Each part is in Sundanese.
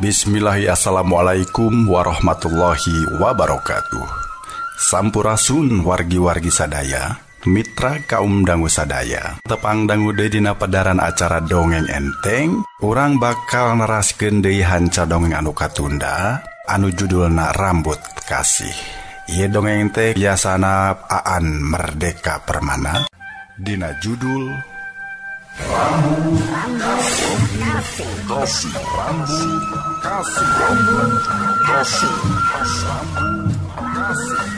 Bismillahi assalamualaikum warahmatullahi wabarakatuh. Sampurasun wargi-wargi sadaya, mitra kaum dangu sadaya. Tepang dangu deui dina pedaran acara dongeng enteng, urang bakal neraskeun deui hanca dongeng anu katunda, anu judulna Rambut Kasih. Ieu dongeng teh biasana Aan Merdeka Permana dina judul Rambut Kasih. Kasih, Rambut Kasih, Rambut Kasih, Rambut Kasih.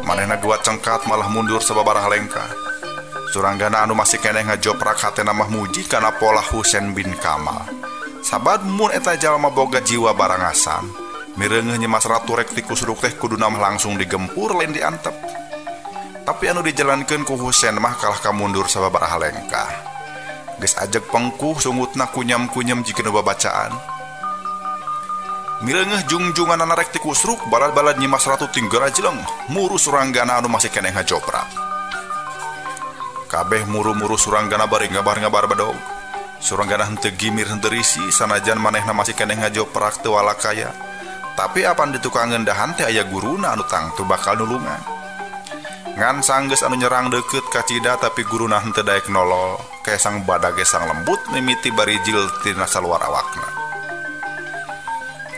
Manehna guat cengkat malah mundur sababaraha lengkah. Suranggana anu masih keneh ngajoprak hatena mah muji kana pola Husein bin Kamal. Sabab mun eta jalma boga jiwa barangasan, mireungeuh Nyimas Ratu rek ti kusruk teh kuduna mah langsung digempur lain diantep. Tapi anu dijalankeun ku Husein mah kalah ka mundur sababaraha lengkah. Geus ajeg pengkuh sungutna kunyam-kunyam jika nu babacaan. Mireungeuh jungjunganana rek ti kusruk, balad-balad Nyimas Ratu tinggal ajeleng, muru Suranggana anu masih keneh ngajoprak. Kabeh muru-muru Suranggana bari ngabar-ngabar bedog. Suranggana henteu gimir henteu risi, sanajan manehna masih keneh ngajoprak teu walakaya. Tapi apan ditukangeun dahan teh aya guruna anu tangtu bakal nulungan. Ngan sanggeus anu nyerang deukeut ka cida tapi guruna henteu daek nolol, kaesang badag ge sang lembut mimiti barijil tina saluar awakna.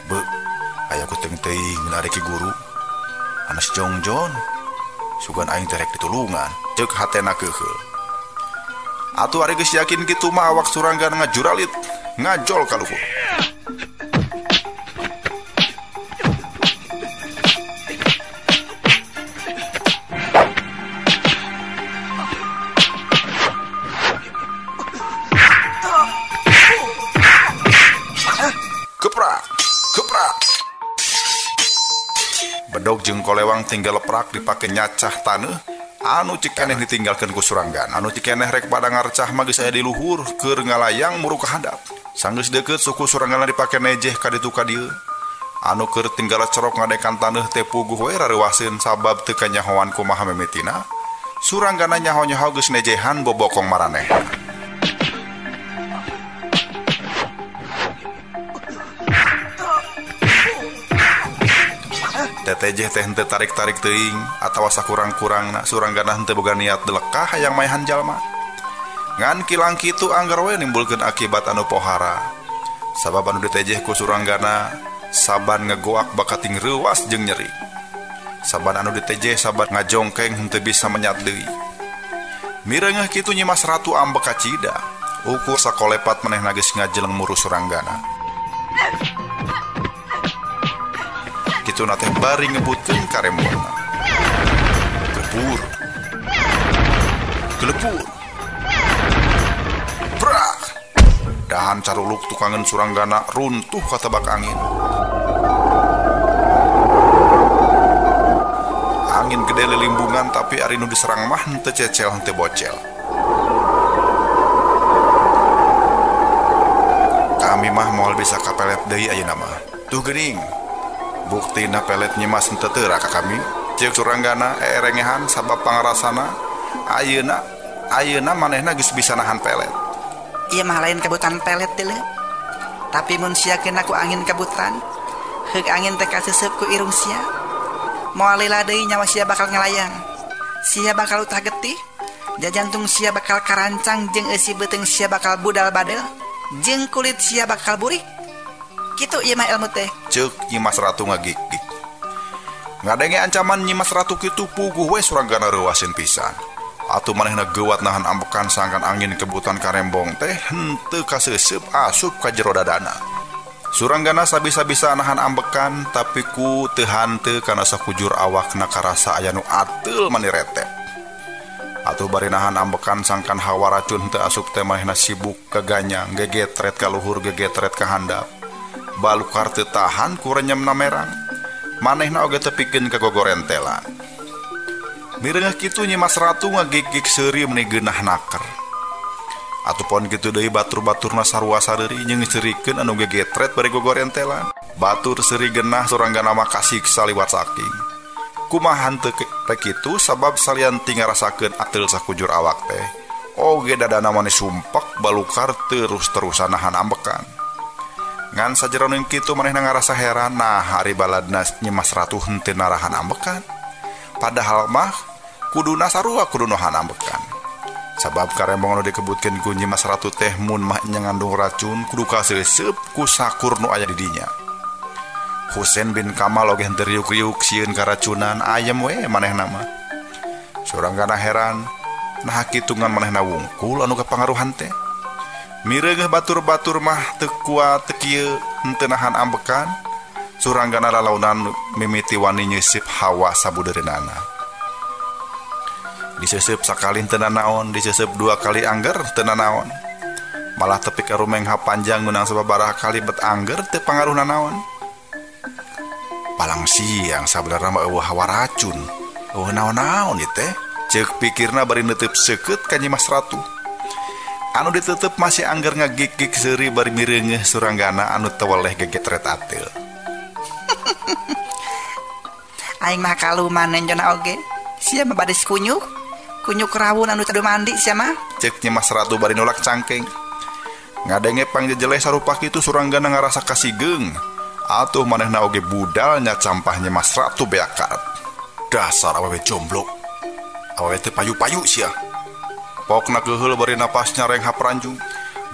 Be, aya kuting teuing narik guru. Anas jongjon. Sugan aing teh rek ditulungan, ceuk hatena keuheul. Atuh ari geus yakin kitu mah awak Suranggana ngajuralit, ngajol ka luhur. Keprak, keprak. Bedog jeung kolewang tinggal leprak dipake nyacah taneuh anu cikeneh ditinggalkeun ku Suranggana. Anu cikeneh rek pada ngarcah mah geus aya di luhur keur ngalayang muru ka handap. Sanggeus deukeut suku Suranggana dipake nejeh ka ditu ka dieu. Anu keur tinggal cerok ngadekan taneuh teh puguh we rareuwaseun sabab teu kanyahoan kumaha mimitina. Suranggana nyaho-nyaho geus nejehan bobokong maraneh. Tetejeh teh henteu tarik-tarik teuing atawa sakurang-kurangna Suranggana henteu boga niat delekah hayang maehan jalma. Ngan kilang kitu anggar we nimbulkeun akibat anu pohara. Sabab anu ditejeh ku Suranggana saban ngegoak bakating reuwas jeung nyeri. Saban anu ditejeh saban ngajongkeng henteu bisa menyat deui. Mireungeuh kitu Nyimas Ratu ambek kacida. Ukur sakolepat manehna geus ngajeleng muru Suranggana. Kituna teh bari ngebutkeun karembonna. Gelepur. Gelepur. Brak. Dahan caruluk tukangeun Suranggana runtuh katebak angin. Angin gede lilimbungan tapi ari nu diserang mah henteu cecel henteu bocel. Kami mah moal bisa kapelet deui ayeuna mah. Tuh geuning. Buktina pelet Nyimas henteu teu ka kami. Ceuk Suranggana erengehan sabab pangrasana ayeuna ayeuna manehna geus bisa nahan pelet. Ieu mah lain kebutan pelet teh leuh. Tapi mun sia kena ku angin kebutan, heug angin teh kaseuseub ku irung sia. Moal lila deui nyawa sia bakal ngalayang. Sia bakal utah getih, jajantung sia bakal karancang jeung eusi beuteung sia bakal budal badel, jeung kulit sia bakal burik. Kitu ieu mah ilmu teh. Ceuk Nyimas Ratu ngagik-gik. Ngadenge ancaman Nyimas Ratu kitu puguh we Suranggana reuwaseun pisan. Atuh manehna geuwat nahan ambekan sangkan angin kebutan karembong teh henteu kaseuseup asup ka jero dadana. Suranggana sabisa-bisa nahan ambekan tapi ku teu hanteu kana sakujur awakna karasa aya nu ateul mani retep. Atuh bari nahan ambekan sangkan hawa racun teu asup teh manehna sibuk kaganyang gegetret ka luhur gegetret ka handap. Balukar teu tahan ku renyemna merang. Manehna oge teu pikeun kagogorentelan. Mireungeuh kitu Nyimas Ratu ngagigig seuri meuni geunah naker. Atuh pon kitu deui batur-baturna sarua sareuri jeung seurikeun anu gegetret bari gogorentelan. Batur seuri genah Suranggana mah kasiksa liwat saking. Kumaha henteu rek kitu sabab salian ti ngarasakeun ateul sakujur awak teh. Oge dadana mani sumpek balukar terus-terusan nahan ambekan. Ngan sajeroning kitu manehna ngarasa heran nah ari baladna Nyimas Ratu henteu narahan ambekan. Padahal mah kuduna sarua kudu nahan ambekan. Sabab karembong anu dikebutkeun ku Nyimas Ratu teh mun mah nya ngandung racun kudu kaseuseup ku sakur nu aya di dinya. Husein bin Kamal oge henteu riuk-riuk sieun karacunan ayem we manehna mah. Suranggana heran nah kitu ngan manehna wungkul anu kapangaruhan teh. Mireungeuh batur-batur mah teu kuat teu kieu henteu nahan ambekan. Suranggana lalaunan mimiti wani nyeuseup hawa sabudeureunana. Disesep sakali teu nanaon, disesep dua kali angger teu nanaon. Malah tepi ka rumengha panjang meunang sababaraha kali bet angger teu pangaruh nanaon. Palang siang sabenerna mah eueuh hawa racun. Eueuh naon-naon ieu teh? Ceuk pikirna bari neuteub seukeut ka Nyimas Ratu. Anu diteuteup masih angger ngagigig seuri bari mireungeuh Suranggana anu teu weleh gegetret ateul. Aing mah kaluman jona oge. Sia mah badis kunyuk. Kunyuk rawun anu teu mandi sia mah. Ceuk Nyimas Ratu bari nolak cangkeng. Ngadenge pangjejeleh sarupa kitu Suranggana ngarasa kasigeung. Atuh manehna oge budal nya campah Nyimas Ratu beak karet. Dasar awewe jomblo. Awewe teu payu-payu sia. Pokna keuheul bari napas nyarenghap ranjung.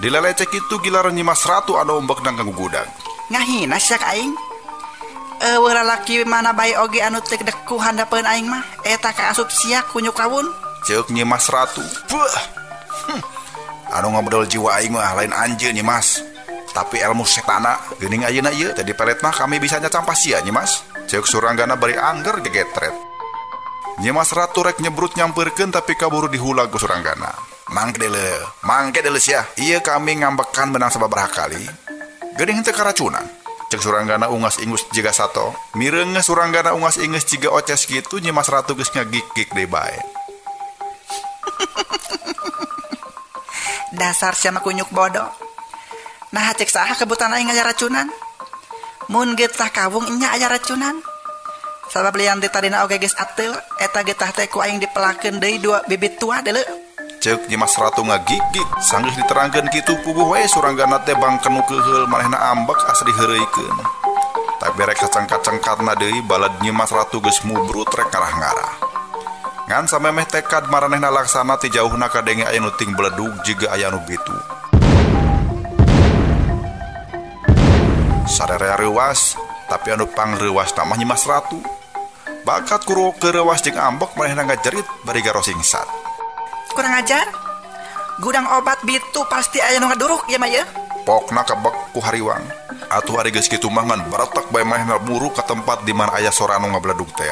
Dilelecek kitu gilaran Nyimas Ratu anu ombekna ngagugudag. Ngahina sia ka aing. Eueuh lalaki mana bae oge anu teu dek ku handapeun aing mah eta kaasup sia kunyuk rawun. Ceuk Nyimas Ratu. Beuh. Anu ngabedol jiwa aing mah lain anjeun Nyimas, tapi ilmu setana. Geuning ayeuna ieu teh dipelet mah kami bisa nyacampah sia Nyimas. Ceuk Suranggana bari angger gegetret. Nyimas Ratu rek nyebrut nyampeurkeun tapi kaburu dihulag ku Suranggana. Mangke deuleu sia. Ieu kami ngambekan menang sababaraha kali. Geuning henteu karacunan. Ceuk Suranggana ungas-ingus jiga sato. Mireungeuh Suranggana ungas-ingus jiga oces kitu Nyimas Ratu geus ngagigig deui bae. Dasar sia mah kunyuk bodoh. Nah cek saha kebutan aing aya racunan. Mun getah kawung nya aya racunan. Sabab lian teh tadina oge geus ateul eta getah teh ku aing dipelakeun deui dua bibit tua deuleu. Ceuk Nyimas Ratu ngagigig. Sanggeus diterangkeun kitu puguh we Suranggana teh bangkenu keuheul manehna ambek asa diheureuykeun. Tapi rek kacang-kacangkatna deui balad Nyimas Ratu geus mubrut rek ngarah-ngarah. Ngan samemeh tekad maranehna laksana ti jauhna kadenge aya nu ting beledug jiga aya nu bitu. Sararea reuwas, tapi anu pangreuwasna mah Nyimas Ratu. Bakat kuru kereuwas jeung ambek manehna ngajerit bari garosingsat. Kurang ajar. Gudang obat bitu pasti aya nu ngaduruk ieu mah ye. Pokna kebek ku hariwang. Atuh ari geus kitu mah ngan baretek bae manehna buru ka tempat di mana aya sora anu ngabeledug teh.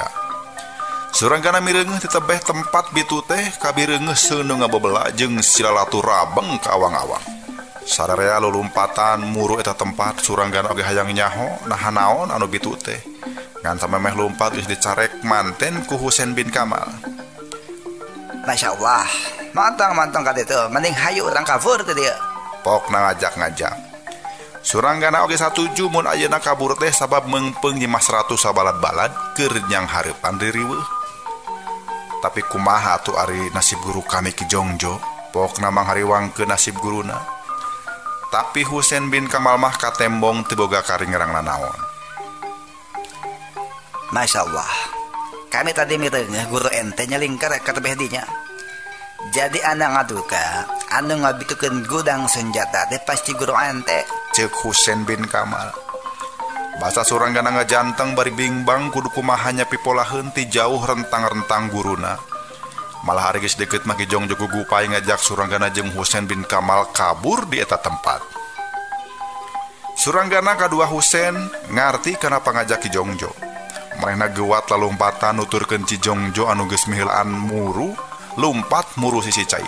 Suranggana mireungeuh ti tebeh tempat bitu teh kabireungeuh seuneu ngabebela jeung silalatu rabeng ka awang-awang. Sararea lulumpatan muru eta tempat Suranggana oge hayang nyaho naha naon anu bitu teh. Ngan samemeh lumpat geus dicarek manten ku Husein bin Kamal. Masya Allah, mantang-mantang ka ditu, mending hayu urang kabur teh dieu. Pokna ngajak-ngajak. Suranggana oge satuju mun ayeuna kabur teh sabab meungpeung Nyimas Ratu sabalad-balad keur nyang hareupan ririweuh. Tapi kumaha atuh ari nasib guru kami Ki Jongjo? Pokna manghariwangkeun nasib guruna. Tapi Husein bin Kamal mah katembong teu boga karingerang nanaon. Masya Allah, kami tadi mireungeuh guru ente nyalingkar ka tebeh dinya. Jadi anu ngaduka, anu ngabitukeun gudang senjata teh pasti guru ente. Ceuk Husein bin Kamal. Basa Suranggana ngajanteng bari bingbang kudu kumaha nya pipolaheun ti jauh rentang-rentang guruna. Malah ari geus deukeut mah Ki Jongjo gugupay ngajak Suranggana jeung Husein bin Kamal kabur di eta tempat. Suranggana kadua Husen ngarti kana pangajak Ki Jongjo. Manehna gewat lalumpatan nuturkeun Ki Jongjo anu geus miheulaan muru, lumpat muru sisi cai.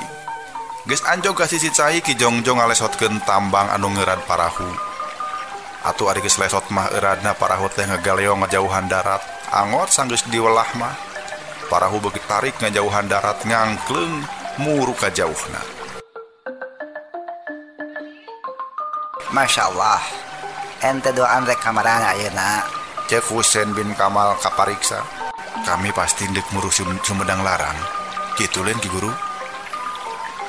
Geus anjog ka sisi cai Ki Jongjo ngalesotkeun tambang anu ngeurad parahu. Atuh ari geus lesot mah euradna parahu teh ngagaleong ngajauhan darat. Angot sanggeus diwelah mah parahu beuki tarik ngajauhan darat ngangkleung muru ka jauhna. Masya Allah, ente doaan rek kamarana ayeuna. Cek Husen bin Kamal kapariksa. Kami pasti ndek muru Sumedang Larang. Kitu lain Ki Guru.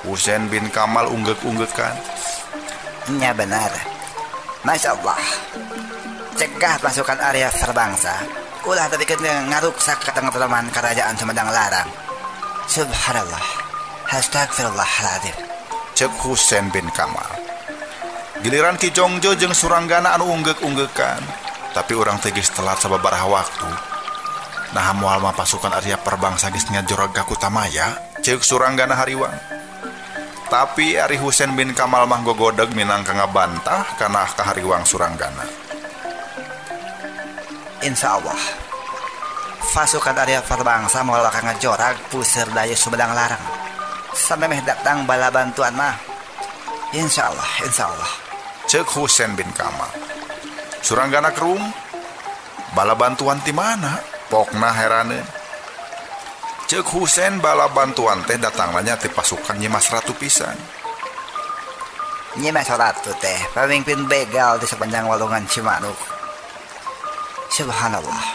Husen bin Kamal unggek-unggekan. Nya benar. Masya Allah. Cegah pasukan Arya Perbangsa. Ulah tapi kena ngaruksak ketentraman kerajaan Sumedang Larang. Subhanallah. Astagfirullahaladzim. Cek Husen bin Kamal. Giliran Ki Jongjo jeung Suranggana anu unggek-unggekan. Tapi urang teh geus telat sababaraha waktu. Nah moal mah pasukan Arya Perbangsa geus ngajorag ka Kutamaya, ceuk Suranggana hariwang. Tapi Ari Husen bin Kamal mah gogodeg minangka ngabantah kana kahariwang Suranggana. Insya Allah, pasukan Arya Perbangsa moal bakal ngajorag puseur daya Sumedang Larang. Sampai meh datang bala bantuan mah. Insya Allah, insya Allah. Ceuk Husen bin Kamal. Suranggana kerung, bala bantuan ti mana? Pokna heraneun. Ceuk Husen bala bantuan teh datangna ti pasukan Nyimas Ratu pisan. Nyimas Ratu teh pamimpin begal di sepanjang walungan Cimanuk. Subhanallah.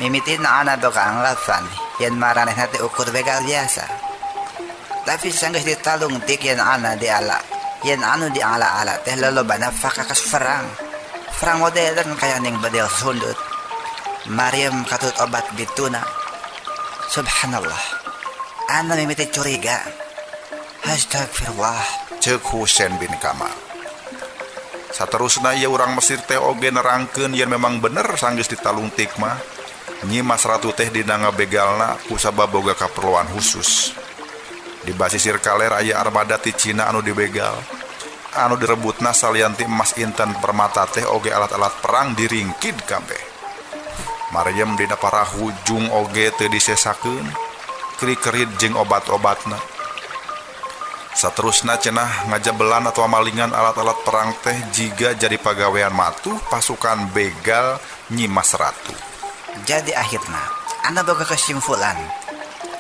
Mimitina ana boga anggapan yen maranehna teh ukur begal biasa. Tapi sanggeus ditalung tik yen ana di ala. Yen anu di ala-ala teh lolobana fakakas perang. Perang modern kaya ning bedil sundut. Mariam katut obat bituna. Subhanallah. Ana mimiti curiga. Astagfirullah. Ceuk Husen bin Kamal. Saterusna ieu urang Mesir teh oge nerangkeun yen memang bener sanggeus ditalung tik mah. Nyimas Ratu teh dina ngabegalna kusabab boga kaperluan khusus. Di basisir kaler aya armada ti Cina anu dibegal. Anu direbutna salian ti emas intan permata teh oge alat-alat perang diringkid kabeh. Maryam dina parahu jung oge teu disesakeun, kri-kerit jeung obat-obatna. Saterusna cenah ngajabelan atau malingan alat-alat perang teh jiga jadi pagawean matuh pasukan begal Nyimas Ratu. Jadi akhirna anu boga kesimpulan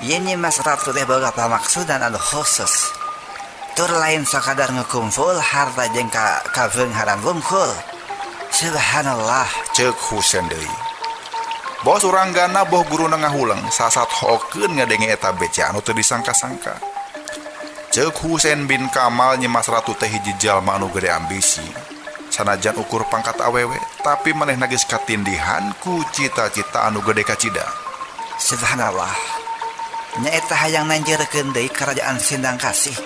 yen Nyimas Ratu teh boga pamaksudan anu khusus. Tur lain sakadar ngekumpul harta jeung kabeungharan wungkul. Subhanallah. Ceuk Husen deui. Boh Suranggana boh guruna ngahuleng sasat hokeun ngadenge eta beja anu teu disangka-sangka. Ceuk Husen bin Kamal Nyimas Ratu teh hiji jalma anu gede ambisi. Sanajan ukur pangkat awewe, tapi manehna geus katindihan ku cita-cita anu gede kacida. Subhanallah. Nyaeta hayang nanjeurkeun deui kerajaan Sindang Kasih.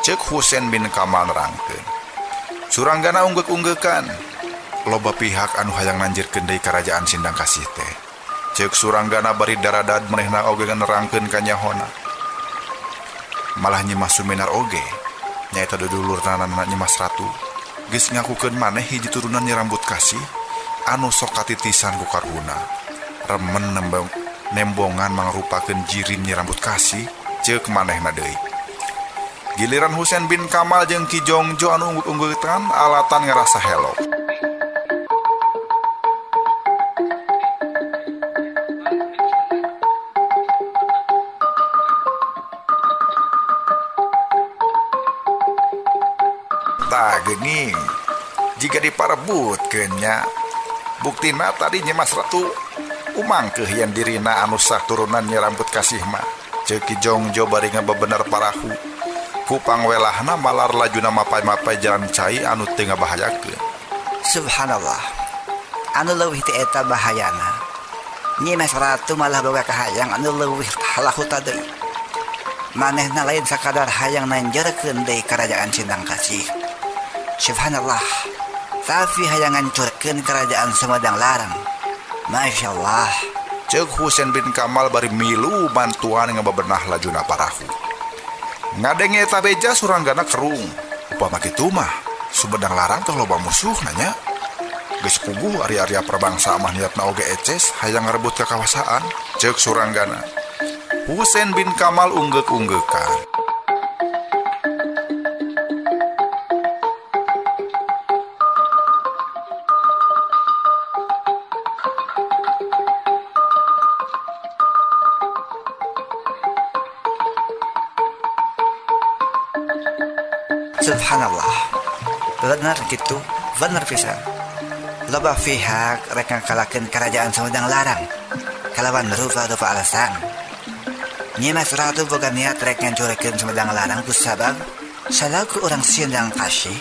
Ceuk Husen bin Kamal nerangkeun. Suranggana unggek-unggeukan. Loba pihak anu hayang nanjirkeun deui kerajaan Sindang Kasih teh. Ceuk Suranggana bari daradad manehna oge nerangkeun ka nyahona. Malah Nyimas Suminar oge nyaeta dudulurna Nyimas Ratu geus ngakukeun maneh hiji turunan Nyi Rambut Kasih anu sok katitisan ku karhuna. Remen nembongan mangrupakeun jirim Nyi Rambut Kasih ceuk manehna deui. Giliran Husen bin Kamal jeung Ki Jongjo anu ungguk-unggeutan alatan ngarasa helok. Tah geuning jika diparebutkeun nya buktina tadi Nyimas Ratu umangkeuh yen dirina anu sah turunan Nyi Rambut Kasih mah. Ceuk Ki Jongjo bari ngabebener parahu. Ku pangwelahna malar lajuna mapay-mapay jalan cai anu teu ngabahayakeun. Subhanallah. Anu leuwih ti eta bahayana. Nyimas Ratu malah boga kahayang anu leuwih halahuta deui. Manehna lain sakadar hayang nanjeurkeun deui kerajaan Sindang Kasih. Subhanallah. Tapi hayang ngancurkeun kerajaan Sumedang Larang. Masya Allah. Ceuk Husen bin Kamal bari milu bantuan ngabebenah lajuna parahu. Ngadenge eta beja Suranggana kerung. Upama kitu mah Sumedang Larang teh loba musuh nanya. Geus puguh ari Arya Prabangsa mah niatna oge eces hayang ngarebut kakawasaan, ceuk Suranggana. Husein bin Kamal unggeuk-unggeukan. Subhanallah, bener gitu, bener pisan. Loba pihak rek ngakalakeun kerajaan Sumedang Larang kalawan rupa-rupa alasan. Nyimas Ratu boga niat rek ngancurekeun Sumedang Larang ku sabab salaku urang Sindang Kasih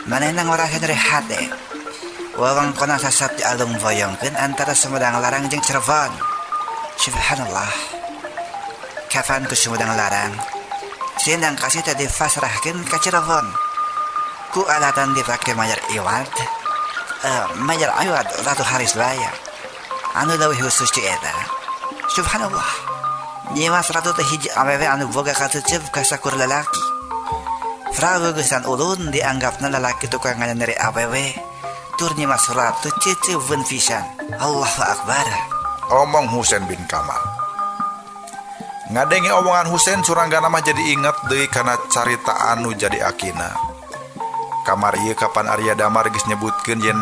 manehna ngorasa nyeri hate. Wewengkonna sasap dialung boyongkeun antara Sumedang Larang jeung Cirebon. Subhanallah, kapan ku Sumedang Larang Sindang Kasih tadi dipasrahkeun ka Cirebon ku alatan dipake mayar iwat, mayar iwat Ratu Harisbaya anu leuwih khusus ti eta. Subhanallah, Nyimas Ratu teh hiji awewe anu boga katuceup ka sakur lalaki. Prabu Geusan Ulun dianggapna lalaki tukang nganyeri awewe, tur Nyimas Ratu ceceuweun pisan. Allahu Akbar, omong Husein bin Kamal. Ngadenge omongan Husein, Suranggana mah jadi inget deui kana carita anu jadi akina. Kamar ieu kapan Arya Damar geus nyebutkeun yen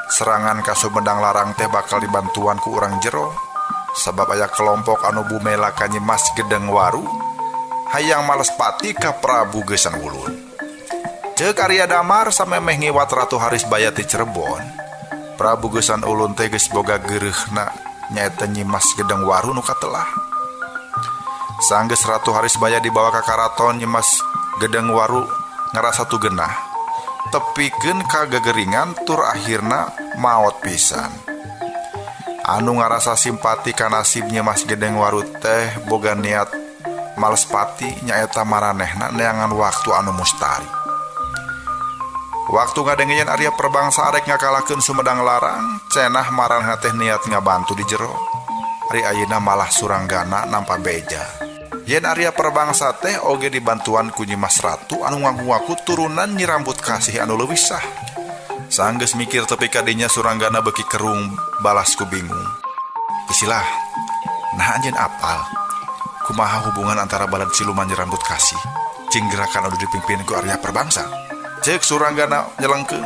serangan ka Sumedang Larang teh bakal dibantuan ku urang jero, sabab aya kelompok anu bumela ka Nyimas Gedeng Waru hayang males pati ka Prabu Geusan Ulun. Ceuk Arya Damar samemeh ngiwat Ratu Harisbaya ti Cirebon, Prabu Geusan Ulun teh geus boga geureuhna nyaeta Nyimas Gedeng Waru nu katelah. Sanggeus Ratu Harisbaya dibawa ka karaton, Nyimas Gedeng Waru ngarasa tu genah, tepikeun ka gegeringan tur akhirna maot pisan. Anu ngarasa simpati ka nasib Nyimas Gedeng Waru teh boga niat males pati nyaeta maranehna neangan waktu anu mustari. Waktu ngadenge yen Arya Prabangsa arek ngakalakeun Sumedang Larang, cenah maranehna teh niat ngabantu di jero. Ari ayeuna malah Suranggana nampa beja. Yen Arya Prabangsa teh oge dibantuan ku Nyimas Ratu anu ngaku-ngaku turunan Nyi Rambut Kasih anu leuwih sah. Sanggeus mikir tepi ka dinya Suranggana beuki kerung balas ku bingung. Isilah, nah anjeun apal kumaha hubungan antara balad siluman Nyi Rambut Kasih jeung gerakan anu dipimpin ku Arya Prabangsa? Ceuk Suranggana nyelengkeun.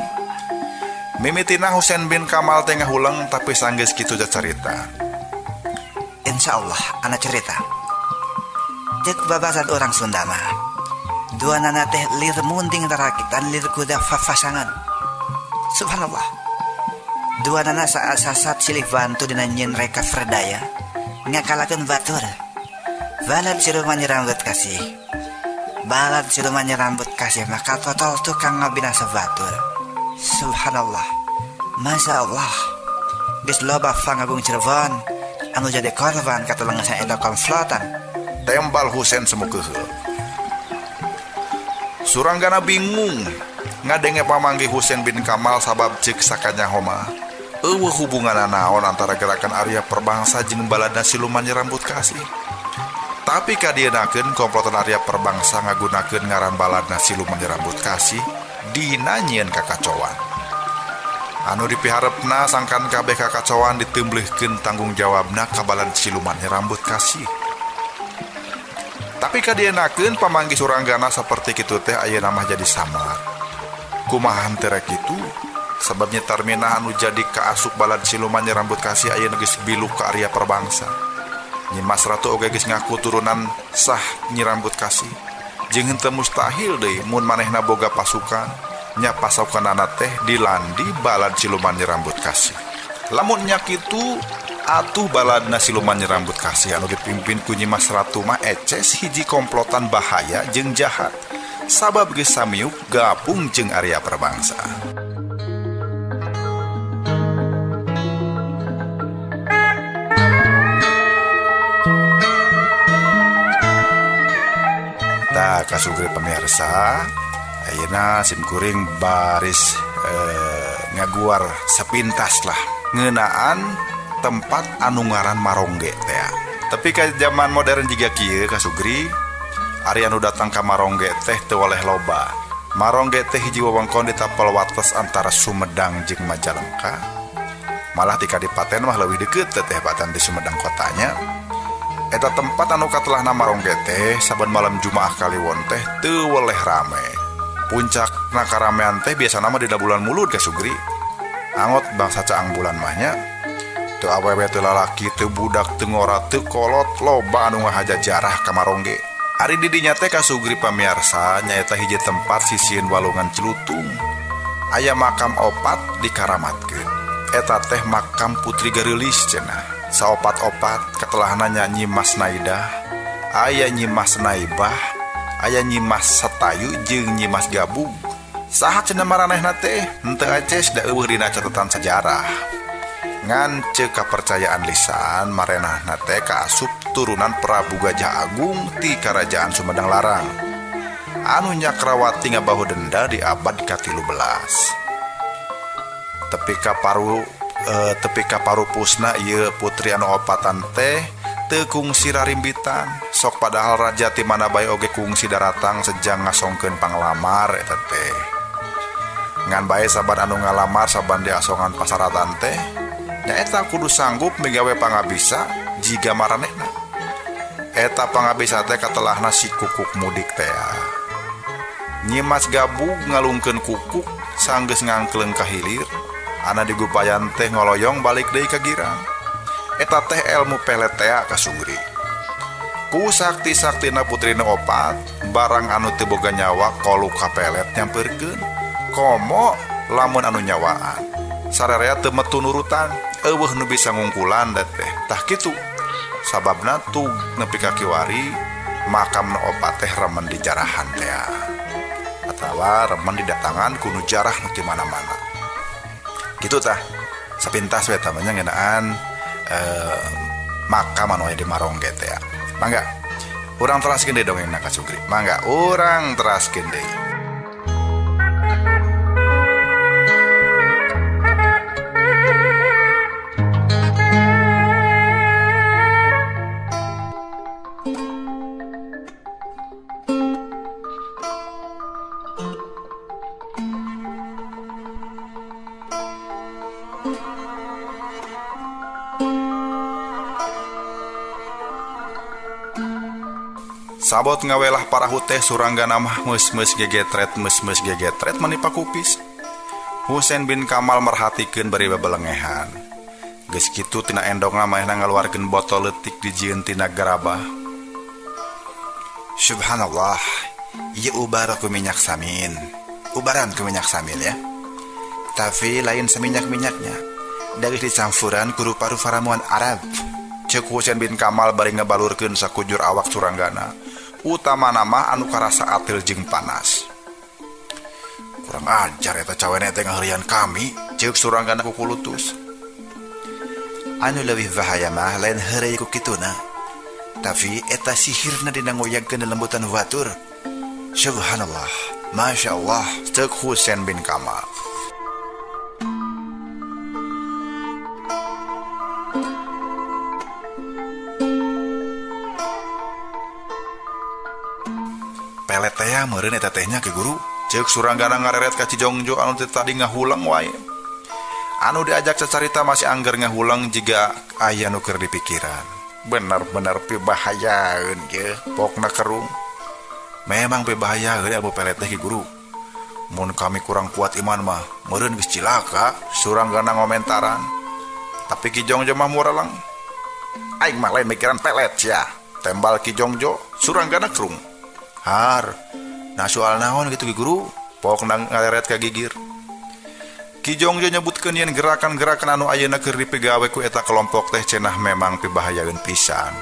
Mimitina Husein bin Kamal teh ngahuleng tapi sanggeus kitu carita. Insyaallah ana cerita. Cek babasan orang Sunda mah, dua nana teh lir munding tarakitan lir kuda fafasangan. Subhanallah, dua nana saat sasat silih bantu dina nyeun reka ferdaya ngakalakeun batur. Balad siluman Nyi Rambut Kasih, balad siluman Nyi Rambut Kasih maka totol tukang ngabinasa batur. Subhanallah, Masya Allah, geus loba pangagung Cirebon anu jadi korban katelengesan eta konflotan. Tembal Husein semukeuheul. Suranggana bingung ngadenge pamanggih Husein bin Kamal sabab ceuk sakanyaho mah eueuh hubunganna naon antara gerakan Arya Prabangsa jeung baladna siluman Nyi Rambut Kasih. Tapi kadienakeun komplotan Arya Prabangsa ngagunakeun ngaran baladna siluman Nyi Rambut Kasih dina nyieun kakacoan. Anu dipiharepna sangkan kabeh kakacoan ditemblehkeun tanggung jawabna ka balad siluman Nyi Rambut Kasih. Tapi kadienakeun pamanggih Suranggana saperti kitu teh ayeuna mah jadi samar. Kumaha henteu rek kitu? Sabab Nyi Tarminah anu jadi kaasup balad siluman Nyi Rambut Kasih ayeuna geus biluk ka Arya Prabangsa. Nyimas Ratu oge geus ngaku turunan sah Nyi Rambut Kasih. Jeung henteu mustahil deui mun manehna boga pasukan, nya pasukanana teh dilandi balad siluman Nyi Rambut Kasih. Lamun nya kitu atuh baladna siluman Nyi Rambut Kasih anu dipimpin ku Nyimas Ratu mah eces hiji komplotan bahaya jeung jahat. Sabab geus samiuk gabung jeung Arya Prabangsa. Tah kasugri pemirsa, ayeuna simkuring baris ngaguar sepintas lah ngeunaan tempat anu ngaran Marongge teh. Tapi ka zaman modern jiga kieu kasugri, ari anu datang ka Marongge teh teu oleh loba. Marongge teh hiji wewengkon di tapel wates antara Sumedang jeung Majalengka. Malah ti kadipaten mah leuwih deukeut teh batan di Sumedang kotanya. Eta tempat anu katelahna Marongge teh saben malam Jumaah Kaliwon teh teu weleh rame. Puncakna karamean teh biasana mah dina bulan Mulud ka Sugri. Angot bangsa caang bulan mah nya. Teu awewe teu lalaki teu budak teu ngora teu kolot loba anu ngahaja jarah ka Marongge. Ari di dinya teh ka Sugri pamiarsa nyaeta hiji tempat sisieun walungan Cilutung. Aya makam opat dikaramatkeun. Eta teh makam Putri Gareulis cenah. Saopat-opat katelahna nya Nyi Mas Naidah, aya Nyi Mas Naibah, aya Nyi Mas Satayu jeung Nyi Mas Gabug. Saha cenah maranehna teh? Henteu aces da eueuh dina catatan sejarah. Ngan ceuk kapercayaan lisan marenahna teh kaasup turunan Prabu Gajah Agung ti Karajaan Sumedang Larang anu Nyakrawati ngabahu denda di abad ka-13. Tepi ka parupusna ieu putri anu opatan teh teu kungsi rarimbitan. Sok padahal raja ti mana bae oge kungsi daratang sejang ngasongkeun panglamar eta teh. Ngan bae saban anu ngalamar saban diasongan pasaratan teh nyaeta kudu sanggup migawe pangabisa jiga maranehna. Eta pangabisa teh katelahna si kukuk mudik teh. Nyi Mas Gabug ngalungkeun kukuk sanggeus ngangkleung ka hilir, ana digupayan teh ngoloyong balik deui ka girang. Eta teh elmu pelet tea ka Sugri. Ku sakti-saktina putrina opat, barang anu teu boga nyawa kolu ka pelet nyampeurkeun. Komo lamun anu nyawaan. Sararea teu metu nurutan, eueuh nu bisa ngungkulan teh. Tah kitu. Sababna tug nepi ka kiwari makam nu opat teh remen dijarahan teh. Atawa remen didatangan ku nu jarah nu ti mana-mana. Kitu tah. Sapintas we tah nya ngeunaan makam anu aya di Marongge teh. Mangga urang teraskeun deui dongengna ka Sugri. Mangga urang teraskeun deui. Sabot ngawelah parahu teh Suranggana mah meus-meus gegetret meus-meus gegetret manipa kupis. Husein bin Kamal merhatikeun bari bebelengehan. Geus kitu tina endongna manehna ngaluarkeun botol leutik dijieun tina garabah. Subhanallah, ieu ubar ku minyak samin. Ubaran ku minyak samin ya. Tapi lain seminyak-minyaknya. Dari dicampuran ku rupa-rupa ramuan Arab. Ceuk Husein bin Kamal bari ngabalurkeun sakujur awak Suranggana. Utamana mah anu karasa atil jeung panas. Kurang ajar eta cawene teh ngaheureuyan kami, ceuk Suranggana kukulutus. Anu leuwih bahaya mah lain heureuy ku kituna. Tapi eta sihirna dina ngoyagkeun lembutan batur. Subhanallah, Masya Allah, ceuk Husein bin Kamal. Pelet teh meureun eta tehnya ke guru. Ceuk Suranggana ngareret ka Cijongjo anu teh tadi ngahulang wae. Anu diajak cacarita masih angger ngahulang jiga aya nu keur dipikiran. Bener-bener pibahayaeun ge, pokna kerung. Memang pibahayaeun ilmu pelet teh ki guru. Mun kami kurang kuat iman mah, meureun geus cilaka, Suranggana ngomentaran. Tapi Ki Jongjo mah muralang. Aing mah lain mikiran pelet sia. Tembal Ki Jongjo, Suranggana kerung. Har, nah soal naon gitu ki guru, pokna ngareret ka gigir. Ki Jongjo nyebutkeun yen gerakan-gerakan anu ayeuna keur dipigawe ku eta kelompok teh cenah memang pibahayaeun pisan.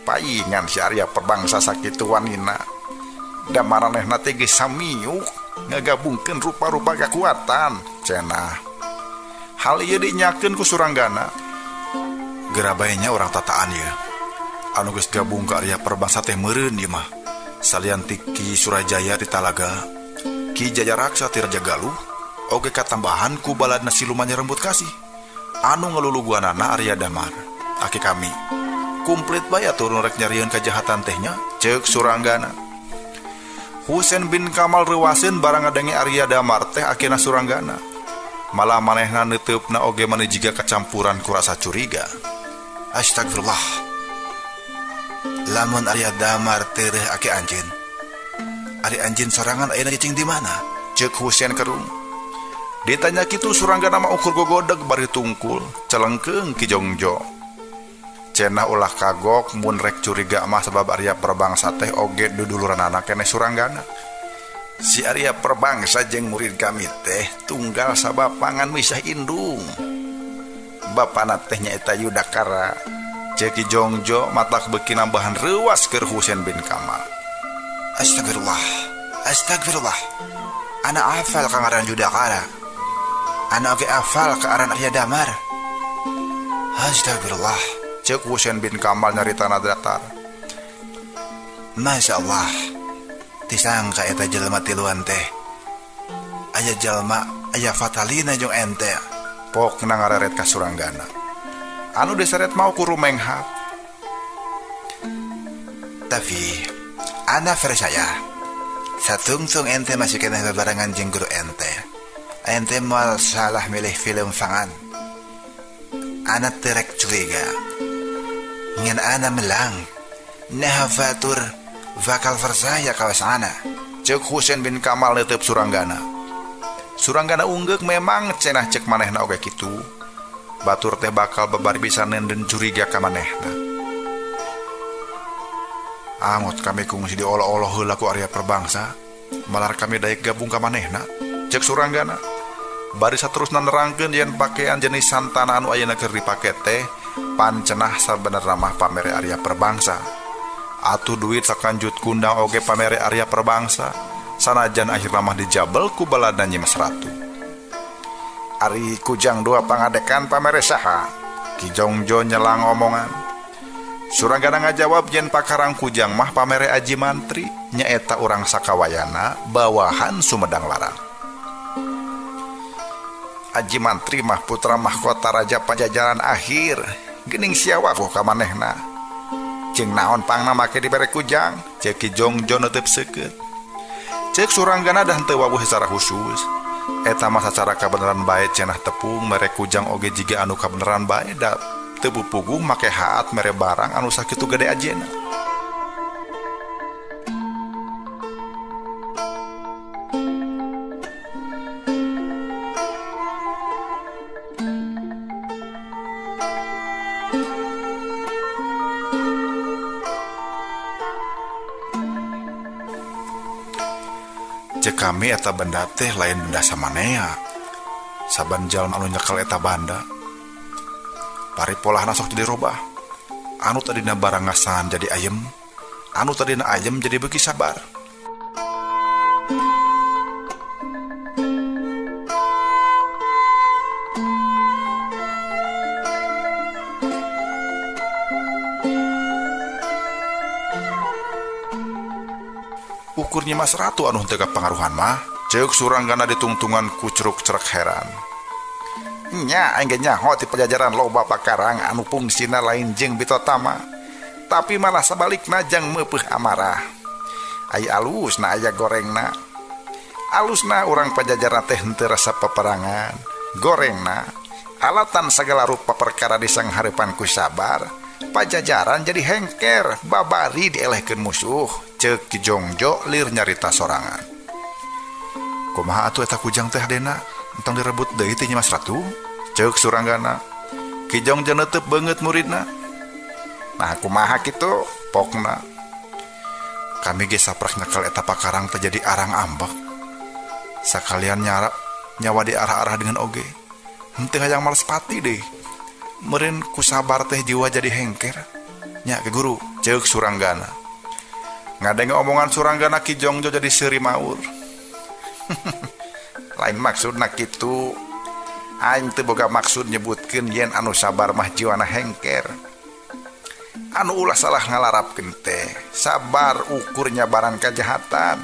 Paingan si Arya perbangsa sakitu wanina. Da maranehna teh geus samiuk ngagabungkeun rupa-rupa kekuatan cenah. Hal ieu dinyakeun ku Suranggana. Gerabaynya urang tataan ieu. Anu geus gabung ka Arya Perbangsa teh meureun ieu mah. Salian ti Ki Surajaya di Talaga, Ki Jaya Raksa ti Raja Galuh, oge katambahan ku baladna siluman Nyerembut Kasih. Anu ngeluluguanana Arya Damar, aki kami. Komplit bae atuh nu rek nyarieun kajahatan teh nya, ceuk Suranggana. Husein bin Kamal reuwaseun barang ngadenge Arya Damar teh akina Suranggana. Malah manehna neuteupna oge mani jiga kacampuran ku rasa curiga. Astagfirullah. Lamun Arya Damar tereh aki anjeun. Ari anjeun sorangan ayeuna cicing di mana? Ceuk Husein kerung. Ditanya kitu Suranggana mah ukur gogodeg bari tungkul, celengkeung Ki Jongjo. Cenah ulah kagok mun rek curiga mah sebab Arya Perbangsa teh oge duduluranana keneh Suranggana. Si Arya Perbangsa jeung murid kami teh tunggal sabapangan misah indung. Bapana teh nyaeta Yudakara. Ceuk Ki Jongjo matak beuki nambahan reuwas keur Husein bin Kamal. Astagfirullah, astagfirullah. Ana hafal ka ngaran Yudakara. Ana oge hafal ka aran Arya Damar. Astagfirullah. Ceuk Husein bin Kamal nyaritana datar. Masya Allah. Tisangka eta jelema tiluan teh. Aya jelema, aya fatalina jeung ente. Pokna ngareret ka Suranggana. Anu diseret mau ku rumenghap. Tapi ana percaya satungtung ente masih keneh bebarengan jeung guru ente. Ente moal salah milih film fangan. Ana terek curiga. Ngan ana melang. Nah fatur bakal percaya kawas ana. Ceuk Husein bin Kamal neuteub Suranggana. Suranggana unggeuk memang cenah ceuk manehna oge kitu. Batur teh bakal babari bisa nenden curiga ka manehna. Angot kami kungsi diolo-olo heula ku Arya Perbangsa, malar kami daek gabung ka manehna. Ceuk Suranggana. Bari saterusna nerangkeun yen pakaian jenis santana anu ayeuna keur dipake teh pancenah sabenerna mah pamere Arya Perbangsa. Atuh duit sakanjut kundang oge pamere Arya Perbangsa, sanajan akhirna mah dijabel ku baladna Nyimas Ratu. Ari kujang dua pangadekan pamere saha? Ki Jongjo nyelang omongan. Suranggana ngajawab yen pakarang kujang mah pamere Aji Mantri, nyaeta urang Sakawayana bawahan Sumedang Larang. Aji Mantri mah putra mahkota Raja Pajajaran akhir, geuning sia wafuh ka manehna. Jeung naon pangna make dibere kujang? Ceuk Ki Jongjo neuteub seukeut. Ceuk Suranggana dah henteu wawuh secara khusus. Eta mah sacara kabeneran bae cenah tepung mere kujang oge jiga anu kabeneran bae da teu puguh make haat mere barang anu sakitu gede ajena. Cek kami eta benda teh lain benda samanea. Saban jalma anu nyekel eta banda, pari polahna sok jadi robah. Anu tadina barang ngasahan jadi ayem, anu tadina ayem jadi beuki sabar. Ukur Nyimas Ratu anu henteu kapangaruhan mah, ceuk Suranggana ditungtungan ku ceruk-cerek heran. Nya aing ge nyaho ti Pajajaran loba pakarang anu fungsina lain jeung bitotama, tapi malah sabalikna jang meupeuh amarah. Ai alusna aya gorengna. Alusna urang Pajajaran teh henteu rasa peperangan. Gorengna alatan sagala rupa perkara disanghareupan ku sabar. Pajajaran jadi hengker, babari dielehkeun musuh. Ceuk Ki Jongjo lir nyarita sorangan. Kumaha atuh eta kujang teh hadena? Entong direbut deui ti Nyimas Ratu? Ceuk Suranggana. Ki Jongjo neuteub beungeut muridna. Nah kumaha kitu? Pokna. Kami ge saprak nyekel eta pakarang teh jadi arang ambek. Sakalian nyara nyawa di arah-arah dengan oge. Henteu hayang males pati deui. Meureun ku sabar teh jiwa jadi hengker. Nya ke guru, ceuk Suranggana. Ngadenge omongan Suranggana Ki Jongjo jadi seuri maur. Lain maksudna kitu. Aing teu boga maksud nyebutkeun yen anu sabar mah jiwana hengker. Anu ulah salah ngalarapkeun teh sabar ukur nyabaran kajahatan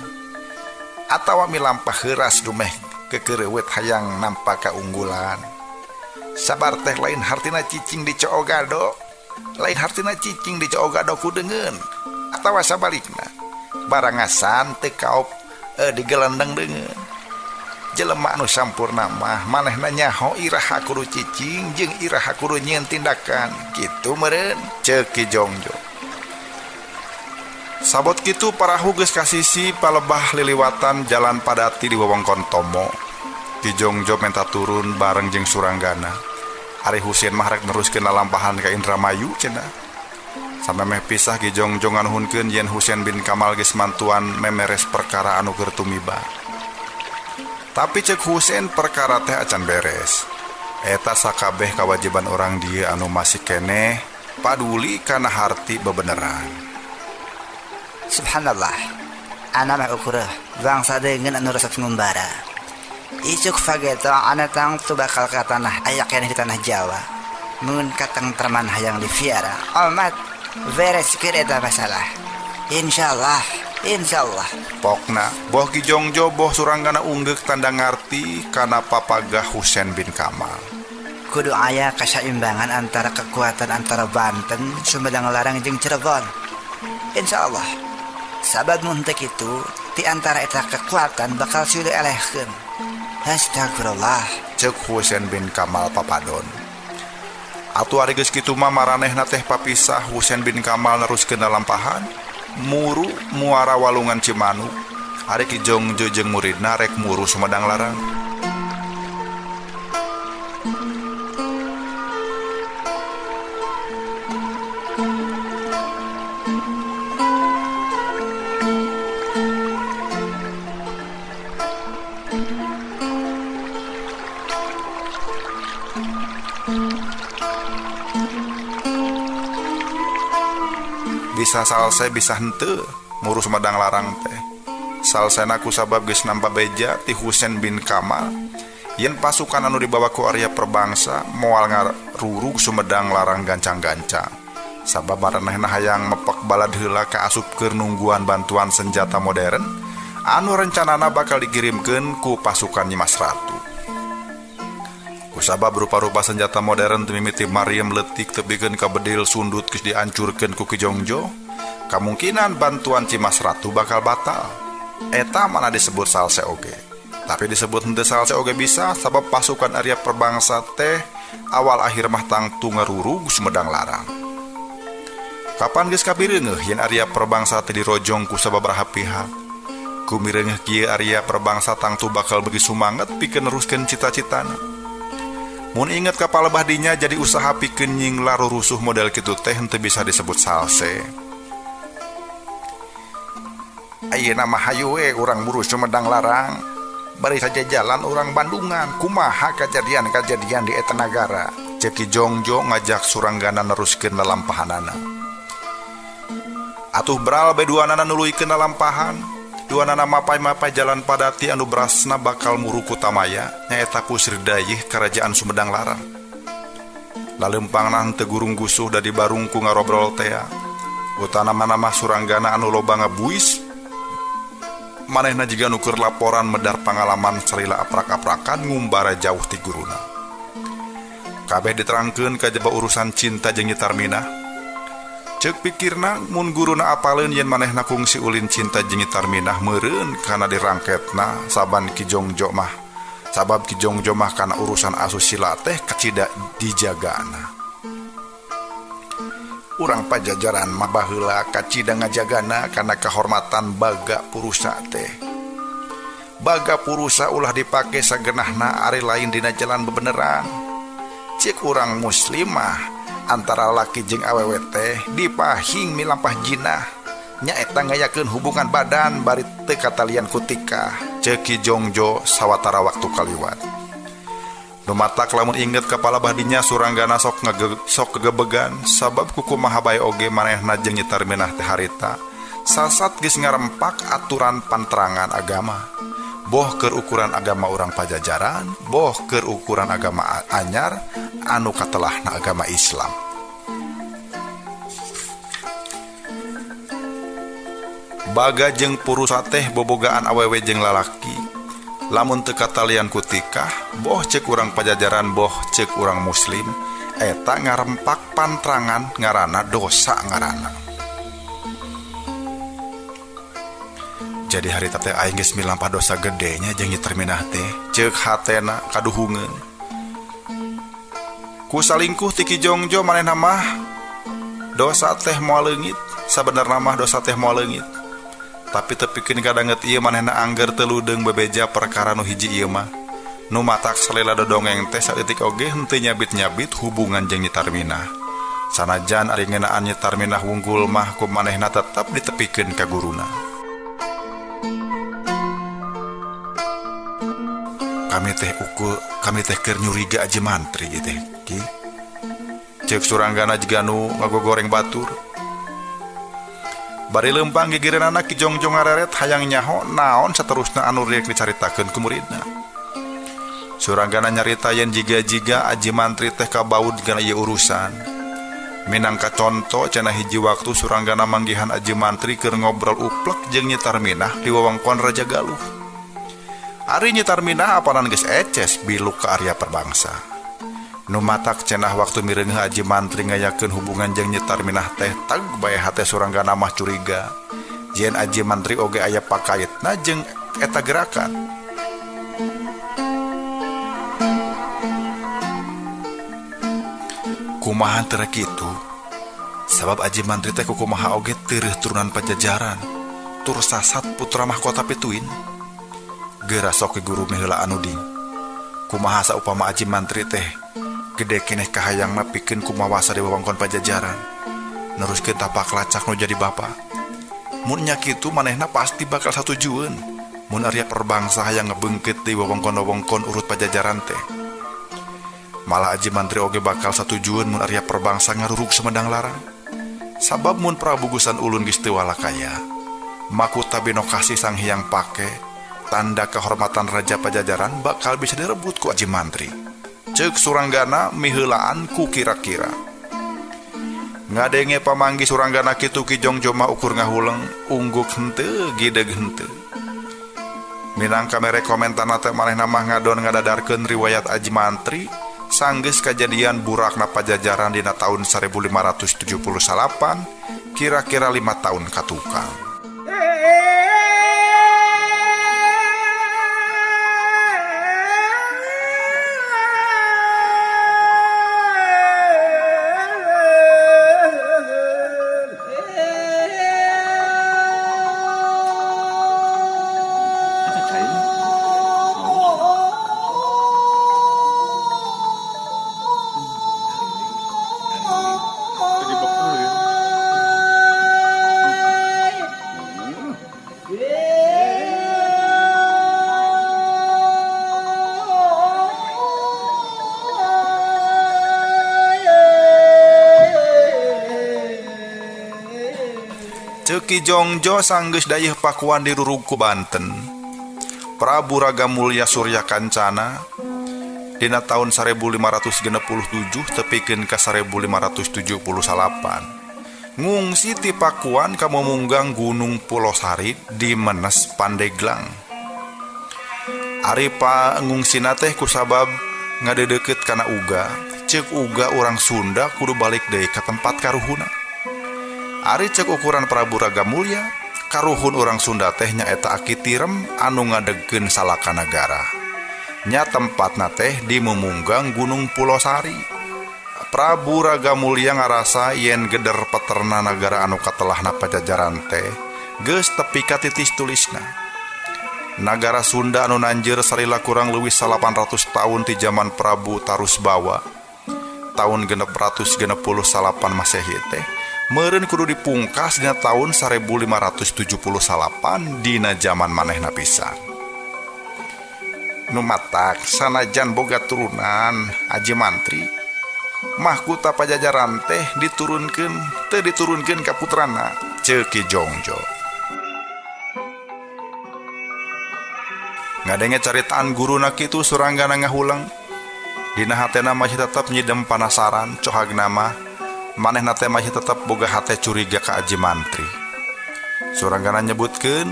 atawa milampah heuras dumeh kekereuwet hayang nampa kaunggulan. Sabar teh lain hartina cicing di coogado, lain hartina cicing di coogado ku deungeun atawa sabalikna barangasan teu kaop digelendeng deungeun. Jelema anu sampurna mah manehna nyaho iraha kudu cicing jeung iraha kudu nyieun tindakan kitu meureun ceuk Ki Jongjo. Sabot kitu parahu geus kasisi palebah liliwatan jalan Padati di wewengkon Tomo. Ki Jongjo menta turun bareng jeung Suranggana. Ari Husein mah rek neruskeun lalampahan ka Indramayu cenah. Samemeh pisah Ki Jongjo nganuhunkeun yen Husein bin Kamal geus mantuan memeres perkara anu keur tumiba. Tapi cek Husein perkara teh acan beres. Eta sakabeh kawajiban orang dieu anu masih keneh paduli kana harti bebeneran. Subhanallah. Ana mah ukureuh bangsa deungeun anu resep ngumbara. Isuk fageto ana tangtu bakal ka tanah aya keneh di tanah Jawa. Mun katengtreman hayang diviara. Almat beres keur eta masalah. Insyaallah. Insyaallah. Pokna boh Ki Jongjo boh Suranggana unggeuk tanda ngarti kana papagah Husein bin Kamal. Kudu aya kasaimbangan antara kekuatan antara Banten, Sumedang Larang jeung Cirebon. Insyaallah. Sabab mun teu kitu, ti antara eta kekuatan bakal silih elehkeun. Astagfirullah. Ceuk Husein bin Kamal papadon. Atuh ari geus kitu mah maranehna teh papisah Husein bin Kamal neruskeun lalampahan muru muara walungan Cimanuk. Ari Ki Jongjo jeung muridna rek muru Sumedang Larang. Bisa salse bisa henteu muru Sumedang Larang teh. Salsena ku sabab geus nampa beja ti Husein bin Kamal yen pasukan anu dibawa ku Arya Perbangsa moal ngarurug Sumedang Larang gancang-gancang. Sabab maranehna hayang mepek balad heula ka asup keur nungguan bantuan senjata modern anu rencanana bakal dikirimkeun ku pasukan Nyimas Ratu. Kusabab rupa-rupa senjata modern teu mimiti Mariam leutik tepikeun ka bedil sundut geus diancurkeun ku Ki Jongjo, kamungkinan bantuan Cimas Ratu bakal batal. Eta mana disebut salse oge. Tapi disebut henteu salse oge bisa sabab pasukan Arya Perbangsa teh awal akhir mah tangtu ngarurug Sumedang Larang. Kapan geus kapireungeuh yen Arya Perbangsa teh dirojong ku sababaraha pihak. Kumireungeuh kieu Arya Perbangsa tangtu bakal beuki sumanget pikeun neruskeun cita-citana. Mun inget ka palebah dinya jadi usaha pikeun nyinglar rusuh model kitu teh henteu bisa disebut salse. Ayeuna mah hayu we urang buru Sumedang Larang. Bari saja jalan urang Bandungan, kumaha kajadian-kajadian di eta nagara. Ceuk Ki Jongjo ngajak Suranggana neruskeun lalampahanana. Atuh bral be duanana nuluykeun lalampahan. Duanana mapai-mapai jalan Padati anu berasna bakal muru Kutamaya nyaeta pusir dayih kerajaan Sumedang Larang. Lalempangna henteu gurung gusuh da dibarung ku ngarobrol tea. Utana mana mah Suranggana anu loba ngabuis. Manehna jiga nu keur laporan medar pangalaman salila aprak-aprakan ngumbara jauh ti guruna. Kabeh diterangkeun kajaba urusan cinta jeung Nyi Tarminah. Ceuk pikirna mun guruna apaleun yen manehna kungsi ulin cinta jeung Nyi Tarminah meureun kana dirangketna saban Ki Jongjo mah. Sabab Ki Jongjo mah kana urusan asusila teh kacida dijagana. Urang Pajajaran mah baheula kacida ngajagana kana kahormatan baga purusa teh. Baga purusa ulah dipake sagenahna ari lain dina jalan bebeneran. Cik urang muslimah antara laki jeung awewe teh dipahing milampah jinah nyaeta ngayakeun hubungan badan bari teu katalian ku tikah. Ceuk Ki Jongjo sawatara waktu kaliwat. Nu matak lamun inget ka palebah dinya Suranggana sok sok kegebegan sabab kukumaha bae oge manehna jeung Nyi Tarminah teh harita sasat geus ngarempak aturan panterangan agama. Boh keur ukuran agama urang Pajajaran, boh keur ukuran agama anyar anu katelahna agama Islam. Baga jeung purusa teh bobogaan awewe jeung lalaki. Lamun teu katalian ku tikah, boh ceuk urang Pajajaran boh ceuk urang muslim, eta ngarempak pantrangan ngaranna dosa ngaranna. Jadi harita teh aing geus milampah dosa gedenya jeung Nyi Tarminah teh, ceuk hatena kaduhungeun. Ku salingkuh ti Ki Jongjo manehna mah dosa teh moal leungit, sabenerna mah dosa teh moal leungit. Tapi tepikeun kadanget ieu manehna angger teu ludeung bebeja perkara nu hiji ieu mah. Nu matak salila dodongeng teh saeutik oge henteu nyabit-nyabit hubungan jeung Nyi Tarminah. Sanajan ari ngeunaan Nyi Tarminah wungkul mah ku manehna tetep ditepikeun ka guruna. Kami teh ukur, kami teh keur nyuriga aja mantri ieu teh Ki. Ceuk Suranggana jiga nu ngagogoreng batur. Bari leumpang gigireunana Ki Jongjo ngareret hayang nyaho naon saterusna anu rieuk dicaritakeun ku muridna. Suranggana nyarita yen jiga-jiga aji mantri teh kabaud kana ieu urusan. Minangka conto cenah hiji waktu Suranggana manggihan aji mantri keur ngobrol uplek jeung Nyi Tarminah di wewengkon Raja Galuh. Ari Nyi Tarminah apanan geus eces biluk ka Arya Perbangsa. Nu matak cenah waktu mireungeuh aji mantri ngayakeun hubungan jeung Nyi Tarminah teh tag bae hate Suranggana mah curiga. Yen aji mantri oge aya pakaitna jeung eta gerakan. Kumaha teu kitu? Sabab aji mantri teh kukumaha oge teureun turunan Pajajaran, tur sasat putra mahkota pituin. Geura sok guru miheula anu ding. Kumaha saupama aji mantri teh gede keneh kahayangna pikeun kumawasa di wewengkon Pajajaran. Neruskeun tapak lacak nu jadi bapa. Mun nya kitu manehna pasti bakal satujueun mun Arya Perbangsa hayang ngebeungkeut di wewengkon-wewengkon urut Pajajaran teh. Malah aji mantri oge bakal satujueun mun Arya Perbangsa ngarurug Sumedang Larang. Sabab mun Prabu Gusan Ulun geus teu walakaya, makuta Binokasih Sang Hyang Pake, tanda kehormatan Raja Pajajaran bakal bisa direbut ku aji mantri. Ceuk Suranggana miheulaan ku kira-kira. Ngadenge pamanggi Suranggana kitu Ki Jongjo mah ukur ngahuleng, ungguk henteu gideg henteu. Minangka mere komentarna teh manehna mah ngadon ngadadarkeun riwayat aji mantri sanggeus kajadian burakna Pajajaran dina tahun 1578, kira-kira 5 tahun katukang. Ki Jongjo sanggeus dayeuh Pakuan dirurug ku Banten. Prabu Raga Mulya Surya Kancana dina tahun 1567 tepikeun ka 1578 ngungsi ti Pakuan ka Mumunggang Gunung Pulosari di Menes Pandeglang. Ari pangungsina teh kusabab ngadedeukeut kana uga, ceuk uga urang Sunda kudu balik deui ka tempat karuhuna. Ari cek ukuran Prabu Raga Mulya, karuhun urang Sunda teh nyaeta Aki Tirem anu ngadegkeun Salaka Nagara. Nya tempatna teh di Mumunggang Gunung Pulosari. Prabu Raga Mulya ngarasa yen geder peterna nagara anu katelahna Pajajaran teh geus tepi ka titis tulisna. Nagara Sunda anu nanjeur salila kurang leuwih 800 tahun ti jaman Prabu Tarusbawa tahun 668 Masehi teh meureun kudu dipungkas dina tahun 1578 dina jaman manehna pisan. Nu matak sanajan boga turunan aji mantri, mahkota Pajajaran teh diturunkeun teu diturunkeun ka putrana ceuk Ki Jongjo. Ngadenge caritaan guruna kitu Suranggana ngahuleng. Dina hatena masih tetep nyidem panasaran cohagna mah manehna teh masih tetep boga hate curiga ka aji mantri. Suranggana nyebutkeun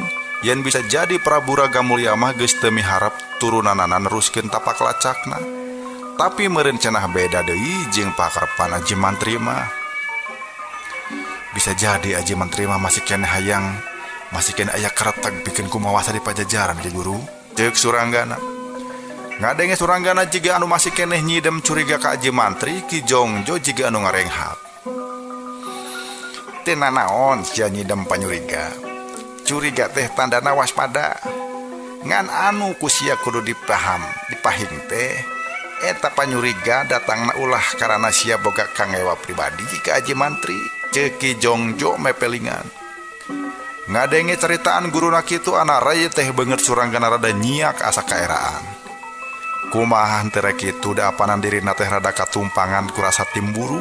yen bisa jadi Prabu Ragamulya mah geus teu miharep turunanana neruskeun tapak lacakna. Tapi meureun cenah beda deui jeung pakarepan Aji Mantri mah. Bisa jadi Aji Mantri mah masih keneh hayang, masih keneh aya kereteg pikeun kumawasa di Pajajaran Ki Guru. Ceuk Suranggana. Ngadenge Suranggana jiga anu masih keneh nyidem curiga ka Aji Mantri, Ki Jongjo jiga anu ngarenghap. Teu nanaon sia nyidem panyuriga. Curiga teh tandana waspada. Ngan anu ku sia kudu dipaham, dipahing teh eta panyuriga datangna ulah karana sia boga kangewa pribadi ka Aji Mantri. Ceuk Ki Jongjo mepelingan. Ngadenge ceritaan guruna kitu anaray teh beungeut Suranggana rada nyiak asa kaeraan. Kumaha henteu rek kitu da apanan dirina teh rada katumpangan ku rasa timburu.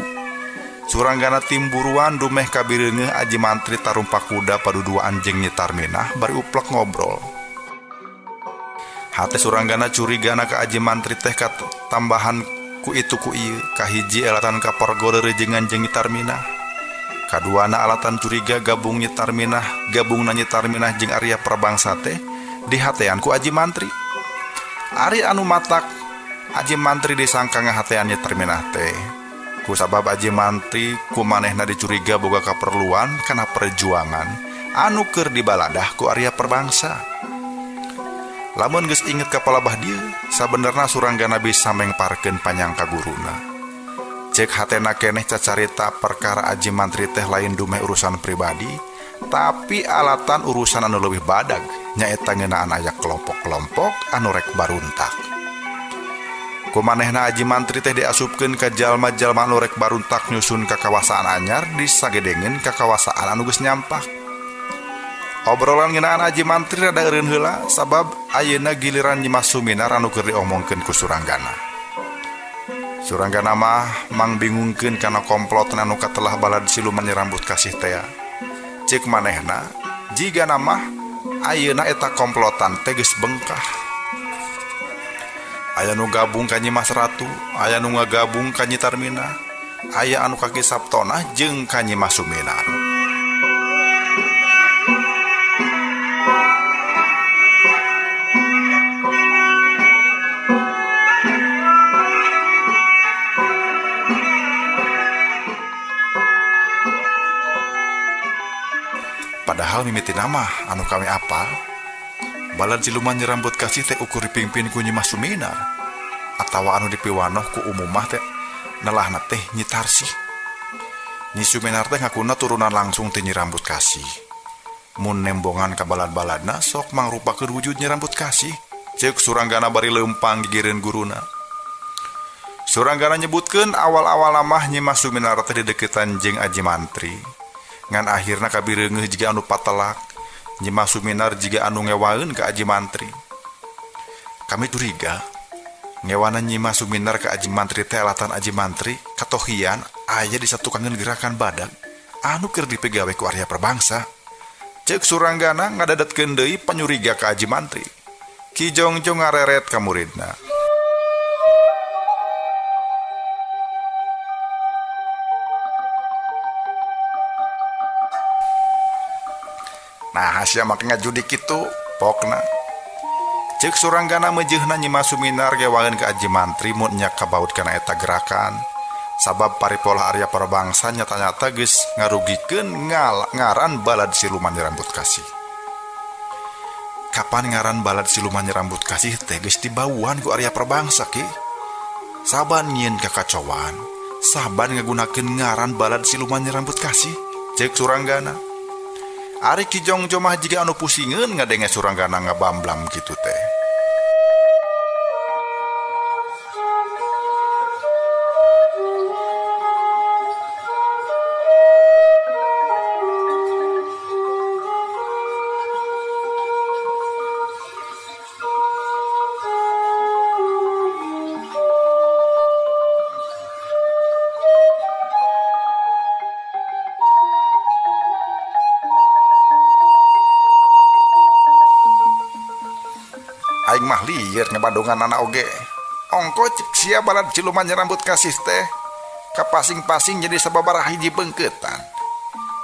Suranggana timburuan dumeh kabireungeuh Aji Mantri tarumpak kuda paduduaan jeung Nyi Tarminah bari uplek ngobrol. Hate Suranggana curigana ka Aji Mantri teh katambahan ku itu ku ieu, kahiji alatan kaporgo reurejengan jeung Nyi Tarminah. Kaduana alatan curiga gabung Nyi Tarminah, gabungna Nyi Tarminah jeung Arya Prabangsa teh dihatean ku Aji Mantri. Ari anu matak Aji Mantri disangka ngahatean Nyi Tarminah teh. Kusabab Aji Mantri ku manehna dicuriga boga kaperluan kana perjuangan anu keur dibaladah ku Arya Prabangsa. Lamun geus inget ka palabah dieu, sabenerna Suranggana bisa mengparkeun panyangka guruna. Cek hatena keneh cacarita perkara Aji Mantri teh lain dumeh urusan pribadi, tapi alatan urusan anu leuwih badag nyaeta ngeunaan aya kelompok-kelompok anu rek baruntak. Kumanehna Aji Mantri teh diasupkeun ka jalma-jalma anu rek baruntak nyusun kakawasaan anyar disagedengeun kakawasaan anu geus nyampak. Obrolan ngeunaan Aji Mantri rada eureun heula sabab ayeuna giliran Nyi Mas Suminar anu keur diomongkeun ku Suranggana. Suranggana mah mangbingungkeun kana komplotan anu katelah balad siluman Rambut Kasih tea. Ceuk manehna jigana mah ayeuna eta komplotan teh geus bengkah. Aya nu gabung ka Nyi Mas Ratu, aya nu ngagabung ka Nyi Tarminah, aya anu ka Ki Saptona jeung ka Nyi Mas Suminar. Padahal mimiti nama anu kami apal, balad siluman Rambut Kasih teh ukur dipimpin ku Nyi Mas Suminar atawa anu dipiwanoh ku umumah teh nelahna teh Nyi Tarsih. Nyi Suminar teh ngakuna turunan langsung ti Nyi Rambut Kasih. Mun nembongan ka balad-baladna sok mangrupakeun wujud Nyi Rambut Kasih. Ceuk Suranggana bari leumpang gigireun guruna. Suranggana nyebutkeun awal-awal mah Nyi Mas Suminar teh dideukeutan jeung Aji Mantri. Ngan akhirna kabireungeuh jiga anu patelak. Nyi Mas Suminar jiga anu ngewaeun ka Aji Mantri. Kami curiga ngewana Nyi Mas Suminar ka Aji Mantri teh alatan Aji Mantri katohian aya di satukangeun gerakan badag anu keur dipegawe ku Arya Prabangsa. Ceuk Suranggana ngadadetkeun deui panyuriga ka Aji Mantri. Ki Jongjo ngareret ka muridna. Nah, sia make ngajudi kitu pokna. Ceuk Suranggana meujeuhna Nyi Mas Suminar gewangeun ka Aji Mantri mun nya kabaut kana eta gerakan. Sabab paripolah Arya Prabangsa nyata-nyata geus ngarugikeun ngaran balad siluman Rambut Kasih. Kapan ngaran balad siluman Rambut Kasih teh geus dibauan ku Arya Prabangsa ki? Saban nyieun kakacauan, saban ngagunakeun ngaran balad siluman Rambut Kasih. Ceuk Suranggana. Ari Ki Jongjo mah jiga anu pusingeun ngadenge Suranggana ngabamblam kitu teh. Aing mah lieur ngebandungan anak oge. Ongko cek sia balad siluman Rambut Kasih teh kapasing-pasing jadi sababaraha hiji beungkeutan.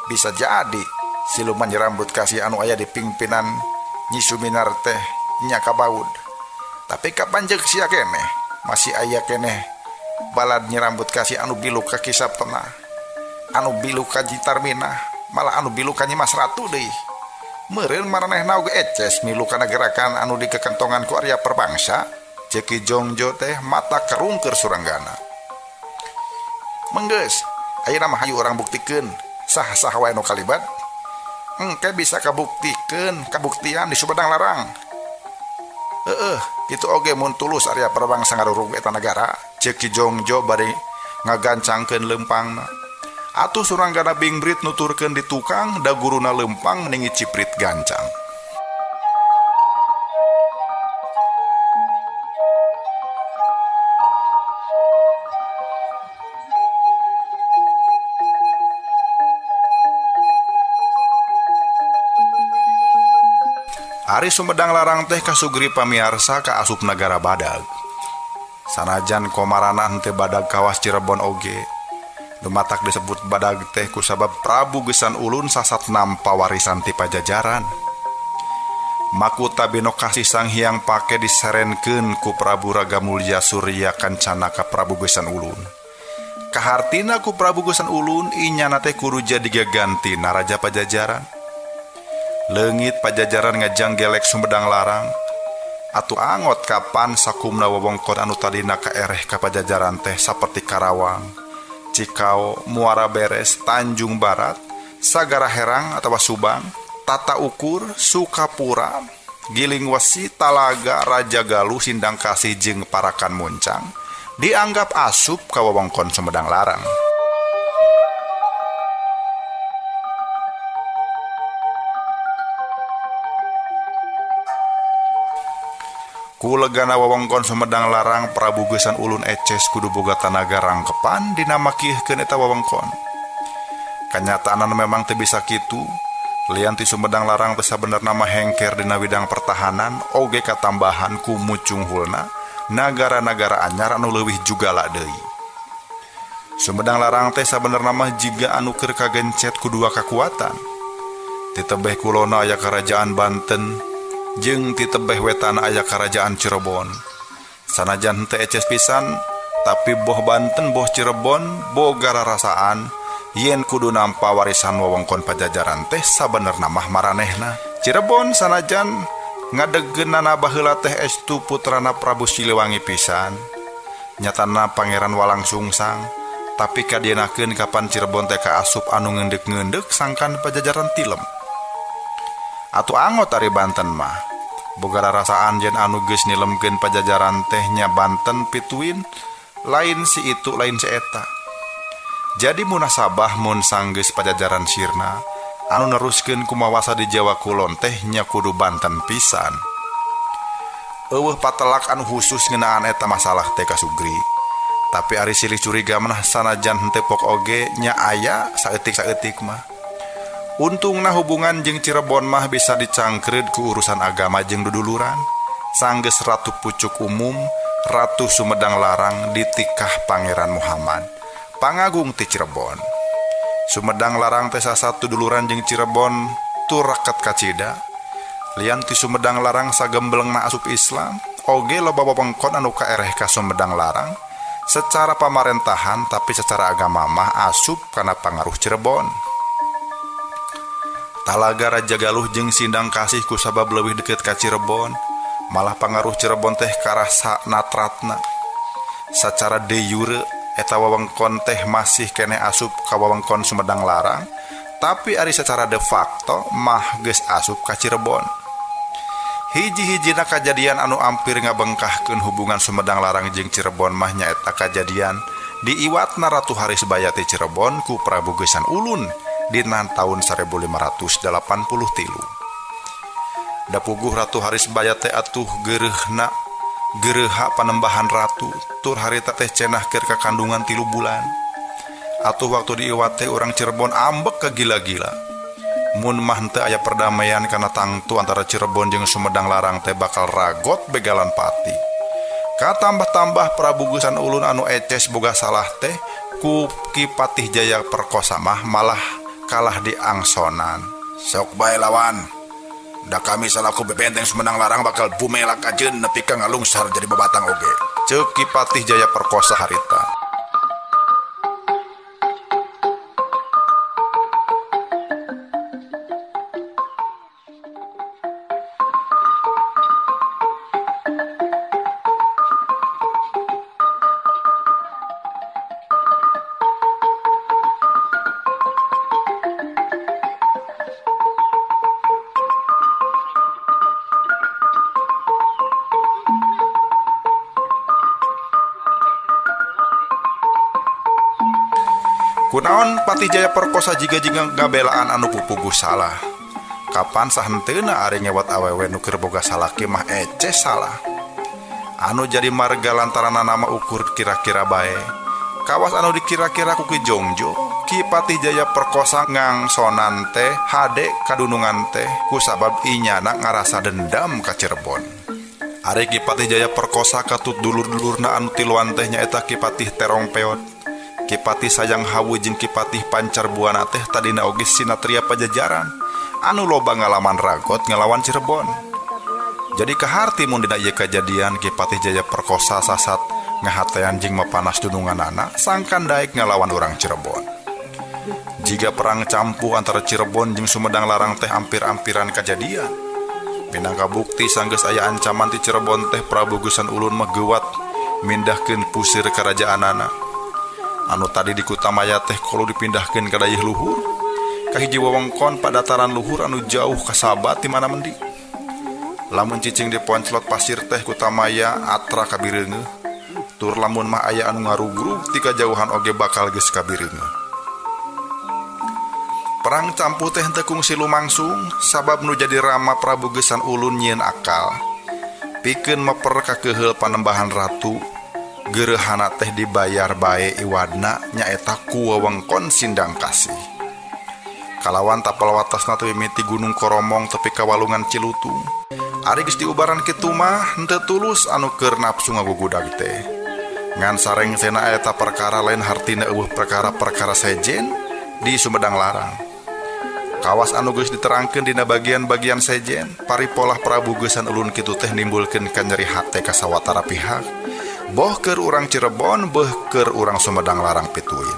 Bisa jadi Siluman Nyi Rambut Kasih anu aya di pingpinan Nyi Suminar teh nya kabaud. Tapi kapanjeuk sia keneh masih aya keneh balad Nyi Rambut Kasih anu bilu ka Ki Saptena, anu bilu ka Nyi Tarminah, malah anu bilu ka Nyi Mas Ratu deui. Meureun maranehna oge eces milu kana gerakan anu dikekentongan ku Arya Perbangsa. Ceuk Ki Jongjo teh mata kerungker Suranggana. Menggeus, ayeuna mah hayu urang buktikeun sah-sah wae nu kalibat. Engke bisa kabuktikeun kabuktian di Sumedang Larang. Heeh, kitu oge mun tulus Arya Perbangsa ngarurug eta nagara. Ceuk Ki Jongjo bari ngagancangkeun leumpangna. Atuh Suranggana bingbrit nuturkeun di tukang da guruna leumpang ningi ciprit gancang. Ari Sumedang Larang teh kasugri pamiarsa ka asup nagara badag. Sanajan komarana henteu badag kawas Cirebon oge. Dumatak disebut badag teh kusabab Prabu Geusan Ulun sasat nampa warisan ti Pajajaran. Makuta Binokasih Sang Hyang pake diserenkeun ku Prabu Ragamulya Surya Kancana ka Prabu Geusan Ulun. Kahartina ku Prabu Geusan Ulun inyana teh kudu jadi gagantina Raja Pajajaran. Leungit Pajajaran ngajanggelek Sumedang Larang. Atuh angot kapan sakumna wewengkon anu tadina kaereh ka Pajajaran teh saperti Karawang, Cikao, Muara Beres, Tanjung Barat, Sagara Herang atawa Subang, Tata Ukur, Sukapura, Giling Wesi, Talaga, Raja Galuh, Sindang Kasih jeung Parakan Muncang dianggap asup ka wewengkon Sumedang Larang. Ku legana wewengkon Sumedang Larang Prabu Geusan Ulun eces kudu boga tanaga rangkepan dina makihkeun eta wewengkon. Kanyataanan memang teu bisa kitu. Lian ti Sumedang Larang teh sabenerna mah hengker dina widang pertahanan oge katambahan ku mucunghulna nagara-nagara anyar anu leuwih jugala deui. Sumedang Larang teh sabenerna mah jiga anu keur kagencet ku dua kakuatan. Ti tebeh kulona aya karajaan Banten jeung ti tebeh wetan aya karajaan Cirebon. Sanajan henteu eces pisan, tapi boh Banten boh Cirebon boga rarasaan yen kudu nampa warisan wewengkon Pajajaran teh sabenerna mah maranehna. Cirebon sanajan ngadegeunana baheula teh estu putrana Prabu Siliwangi pisan, nyatana Pangeran Walangsungsang, tapi kadienakeun kapan Cirebon teh kaasup anu ngeundek-ngeundek sangkan Pajajaran tilem. Atuh angot ari Banten mah boga rarasaan yen anu geus nilemkeun Pajajaran teh nya Banten pituin lain si itu lain si eta. Jadi munasabah mun sanggeus Pajajaran sirna anu neruskeun kumawasa di Jawa Kulon teh nya kudu Banten pisan. Eueuh patelak anu khusus ngeunaan eta masalah teh kasugri. Tapi ari silih curiga mah sanajan henteu pok oge nya aya saeutik-saeutik mah. Untungna hubungan jeung Cirebon mah bisa dicangkreud ku urusan agama jeung duduluran. Sanggeus Ratu Pucuk Umum, Ratu Sumedang Larang ditikah Pangeran Muhammad, pangagung ti Cirebon. Sumedang Larang teh sasatu duluran jeung Cirebon tur raket kacida. Lian ti Sumedang Larang sagembelengna asup Islam, oge loba wewengkon anu kaereh ka Sumedang Larang secara pamarentahan tapi secara agama mah asup kana pangaruh Cirebon. Talaga Raja Galuh jeung Sindang Kasih kusabab leuwih deukeut ka Cirebon, malah pangaruh Cirebon teh karasa natratna. Sacara de jure eta wewengkon teh masih keneh asup ka wewengkon Sumedang Larang, tapi ari secara de facto mah geus asup ka Cirebon. Hiji-hijina kajadian anu ampir ngabengkahkeun hubungan Sumedang Larang jeung Cirebon mah nyaeta kajadian diiwatna Ratu Harisbaya ti Cirebon ku Prabu Geusan Ulun dina tahun 1583. Da puguh Ratu Harisbaya teh atuh geureuhna geureuha panembahan ratu tur harita teh cenah keur kakandungan 3 bulan. Atuh waktu diiwat teh urang Cirebon ambek kagila-gila. Mun mah henteu aya perdamaian kana tangtu antara Cirebon jeung Sumedang Larang teh bakal ragot begalan pati. Katambah-tambah Prabu Geusan Ulun anu eces boga salah teh ku Ki Patih Jaya Perkosa mah malah kalah di angsonan. Sok bae lawan. Da kami salaku bebenteng Sumedang Larang bakal bumelak ajeun nepi ka ngalungsar jadi babatang oge. Ceuk Ki Patih Jaya Perkosa harita. Kunaon Patih Jaya Perkosa jiga-jiga ngabelaan anu pupuguh salah. Kapan sahenteuna ari ngewat awewe nu keur boga salaki mah eceh salah. Anu jadi marga lantaran nama ukur kira-kira bae. Kawas anu dikira-kira ku Ki Jongjo, Ki Patih Jaya Perkosa ngangsonan teh hade kadunungan teh kusabab inyana ngarasa dendam ka Cirebon. Ari Ki Patih Jaya Perkosa katut dulur-dulurna anu tiluan teh nyaeta Ki Patih Terong Peot, Ki Patih Sayang Hawu jeung Ki Patih Pancar Buana teh tadina oge sinatria Pajajaran anu loba ngalaman ragot ngalawan Cirebon. Jadi kaharti mun dina ieu kajadian Ki Patih Jaya Perkosa sasat ngahatean jeung mapanas dununganana sangkan daek ngalawan urang Cirebon. Jiga perang campuh antara Cirebon jeung Sumedang Larang teh ampir-ampiran kajadian. Minangka bukti sanggeus aya ancaman ti Cirebon teh Prabu Geusan Ulun mah geuwat mindahkeun pusir karajaanana. Anu tadi di Kutamaya teh kolu dipindahkeun ka dayeuh luhur, ka hiji wewengkon padataran luhur anu jauh kasaba ti mana mendi. Lamun cicing di ponclot pasir teh Kutamaya atra kabireungeuh, tur lamun mah aya anu ngarugrug ti kajauhan oge bakal geus kabireungeuh. Perang campuh teh henteu kungsi lumangsung sabab nu jadi rama Prabu Geusan Ulun nyieun akal pikeun meper kakeheul panembahan ratu. Gerehana teh dibayar bae iwadna nyaeta ku wewengkon Sindang Kasih. Kalawan tapal watasna teh mimiti Gunung Koromong tepi ka Walungan Cilutung. Ari geus diubaran kitu mah henteu tulus anu keur nafsu ngagugudag teh. Ngan sareng sena eta perkara lain hartina eueuh perkara-perkara sejen di Sumedang Larang. Kawas anu geus diterangkeun dina bagian-bagian sejen, paripolah Prabu Geusan Ulun kitu teh nimbulkeun kanyeri hate ka sawatara pihak. Boh keur urang Cirebon, beuh keur urang Sumedang Larang pituin.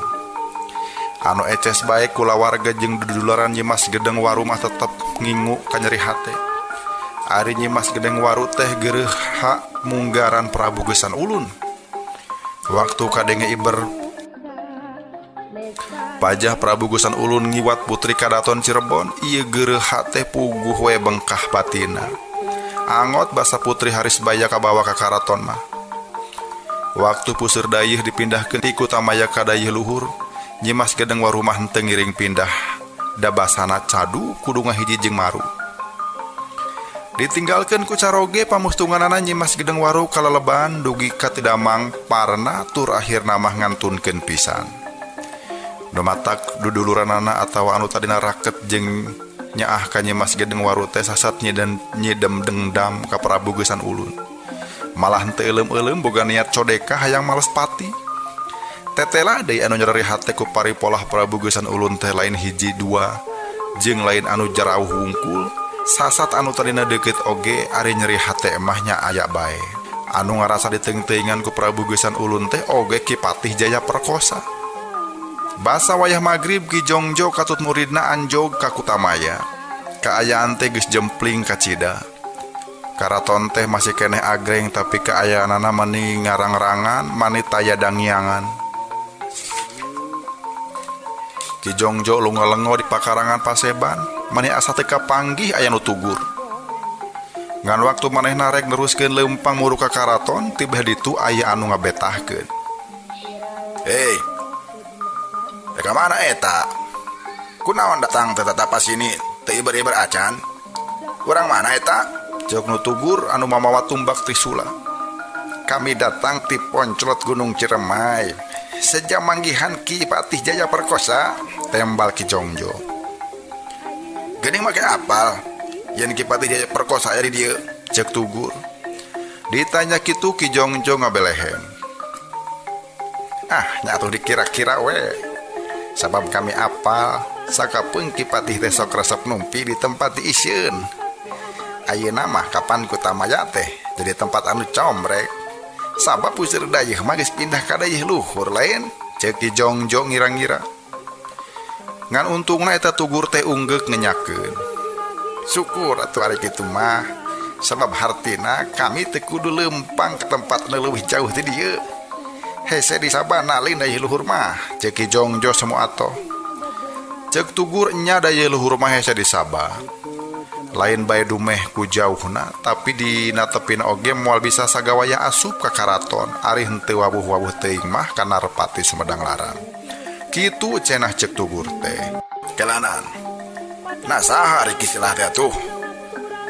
Anu eces bae kulawarga jeung dudularan Nyimas Gedeng Waru mah tetep ngingu kanyeri hate. Ari Nyimas Gedeng Waru teh geureuh hak munggaran Prabu Geusan Ulun. Waktu kadenge iber pajah Prabu Geusan Ulun ngiwat putri kadaton Cirebon, ieu geureuh teh puguh we bengkah batina. Angot basa putri Harisbaya kabawa ka karaton mah. Waktu puseur dayeuh dipindahkeun ti Kutamaya ka dayeuh luhur, Nyimas Gedeng Waru mah henteu ngiring pindah, da basana cadu kudu ngahiji jeung maru. Ditinggalkeun ku caroge pamustunganana Nyimas Gedeng Waru kaleleban dugi ka tidamang parna tur akhirna mah ngantunkeun pisan. Dumatak duduluranana atawa anu tadina raket jeung nyaah ka Nyimas Gedeng Waru teh sasat nyidem dendam ka Prabu Geusan Ulun. Malah henteu euleum-euleum boga niat codeka hayang males pati. Tetela deui anu nyeri hate ku paripolah Prabu Geusan Ulun teh lain hiji dua jeung lain anu jarauh wungkul. Sasat anu tadina deukeut oge ari nyeri hate mah nya aya bae. Anu ngarasa diteungteuingan ku Prabu Geusan Ulun teh oge Ki Patih Jaya Perkosa. Basa wayah magrib Ki Jongjo katut muridna anjog ka Kutamaya. Kaayaan teh geus jempling kacida. Karaton teh masih keneh agreng tapi kaayaanana mani ngarang-rangan, mani taya dangiangan. Ki Jongjo lunga-lengo di pakarangan paseban, mani asa teu kapanggih aya nu tugur. Ngan waktu manehna rek neruskeun leumpang muru ka karaton, tibeh ditu aya anu ngabetahkeun. Hei, rek ka mana eta? Kunaon datang teh tatapas sini, teu iber-iber acan? Urang mana eta? Ceuk nu tugur anu mamawa tumbak trisula. Kami datang ti ponclot Gunung Ciremai. Sejak manggihan Ki Patih Jaya Perkosa, tembal Ki Jongjo. Geuning make apal yen Ki Patih Jaya Perkosa aya di dieu, ceuk tugur. Ditanya kitu Ki Jongjo ngabelehen. Ah, nya atuh dikira-kira we. Sabab kami apal sakapeung Ki Patih teh sok resep numpi di tempat diisieun. Ayeuna mah kapan Kutamaya teh jadi tempat anu combrek. Sabab puseur dayeuh mah geus pindah ka dayeuh luhur lain. Ceuk Ki Jongjo ngira-ngira. Ngan untungna eta tugur teh unggeuk ngenyakeun. Syukur atuh ari kitu mah. Sabab hartina kami teu kudu leumpang ke tempat anu leuwih jauh ti dieu. Hese di sabana lain dayeuh luhur mah. Ceuk Ki Jongjo semu atoh. Ceuk tugur nya dayeuh luhur mah hese di Sabah. Lain bae dumeh ku jauhna tapi dina tepina oge moal bisa sagawaya asup ka karaton ari henteu wabuh-wabuh teuing mah kana Repati Sumedang Larang. Kitu cenah ceuk tugur teh. Kelanan. Nah saha ari kisilah teh atuh?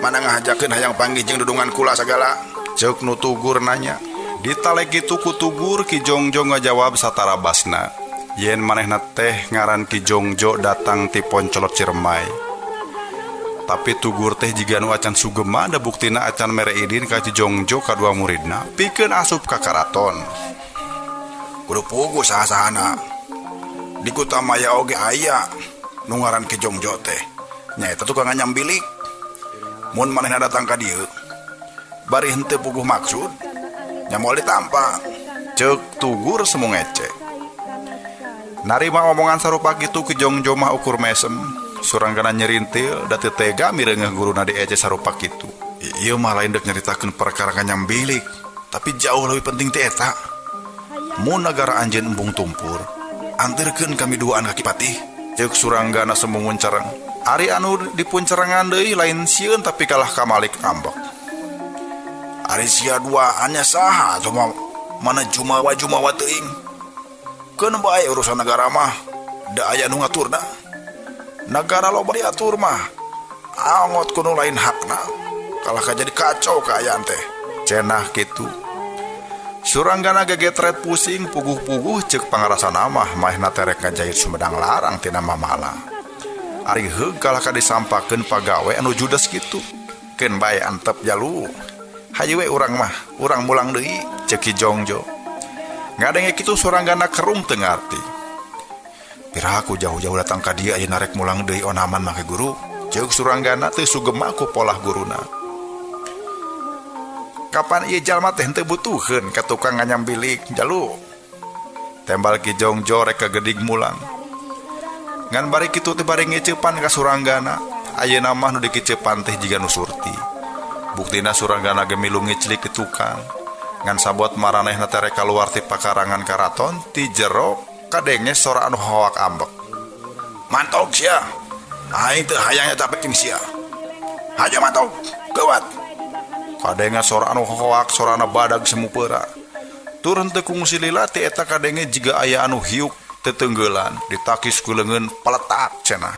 Mana ngahajakeun hayang panggih jeung dudungan kula sagala? Ceuk nu tugur nanya. Ditalek kitu ku tugur Ki Jongjo ngajawab satarabasna. Yen manehna teh ngaran Ki Jongjo datang ti Poncolot Ciremai. Tapi tugur teh jiga nu acan sugema da buktina acan mere idin ka Ki Jongjo kadua muridna pikeun asup ka karaton. Kudu puguh saha-sahana. Di Kutamaya oge aya nu ngaran Ki Jongjo teh. Nyaeta tukang nganyam bilik. Mun manehna datang ka dieu bari henteu puguh maksud nya moal ditampa. Ceuk tugur semu ngece. Narima omongan sarupa kitu Ki Jongjo mah ukur mesem. Suranggana nyerintil da teu tega mireungeuh guruna diece sarupa kitu. Ieu mah lain dek nyaritakeun perkara nganyam bilik, tapi jauh lebih penting ti eta. Mun nagara anjeun embung tumpur, anterkeun kami duaan ka Ki Patih. Ceuk Suranggana semu nguncereng. Ari anu dipuncerengan deui lain sieun tapi kalah ka Malik ambek. Ari sia duaannya saha atuh mah mana jumawa-jumawa teuing. Keun bae urusan nagara mah da aya nu ngaturna. Nagara loba diatur mah angot kuno lain hakna kalah ka jadi kacau kaayaan teh. Cenah kitu. Suranggana gegetret pusing puguh-puguh ceuk pangarasana mah maehna terek ngajahit Sumedang Larang tina mamala. Ari heug kalah ka disampakeun pagawe anu judes kitu. Keun bae antep jalu. Hayu we urang mah, urang mulang deui ceuk Ki Jongjo. Ngadenge kitu Suranggana kerung teu ngarti. Piraku jauh-jauh datang ka dieu ayeuna rek mulang deui onaman make guru. Ceuk Suranggana teu sugema ku polah guruna. Kapan ieu jalma teh henteu butuheun ka tukang nganyam bilik jalu. Tembal Ki Jongjo rek kagedig mulang. Ngan bari kitu teh bari ngeceupan ka Suranggana. Ayeuna mah nu dikeceupan teh jiga nu surti. Buktina Suranggana ge milu ngiclik di tukang. Ngan sabot maranehna teh rek kaluar ti pakarangan karaton ti jero kadenge sora anu hoak ambek. Mantok sia. Aing teu hayang capek jeung sia. Haja mantok, geuwat. Kadenge sora anu hoak sorana badag semu peura. Tur henteu kungsi lila ti eta kadenge jiga aya anu hiuk tetenggelan ditakis ku leungeun peletak cenah.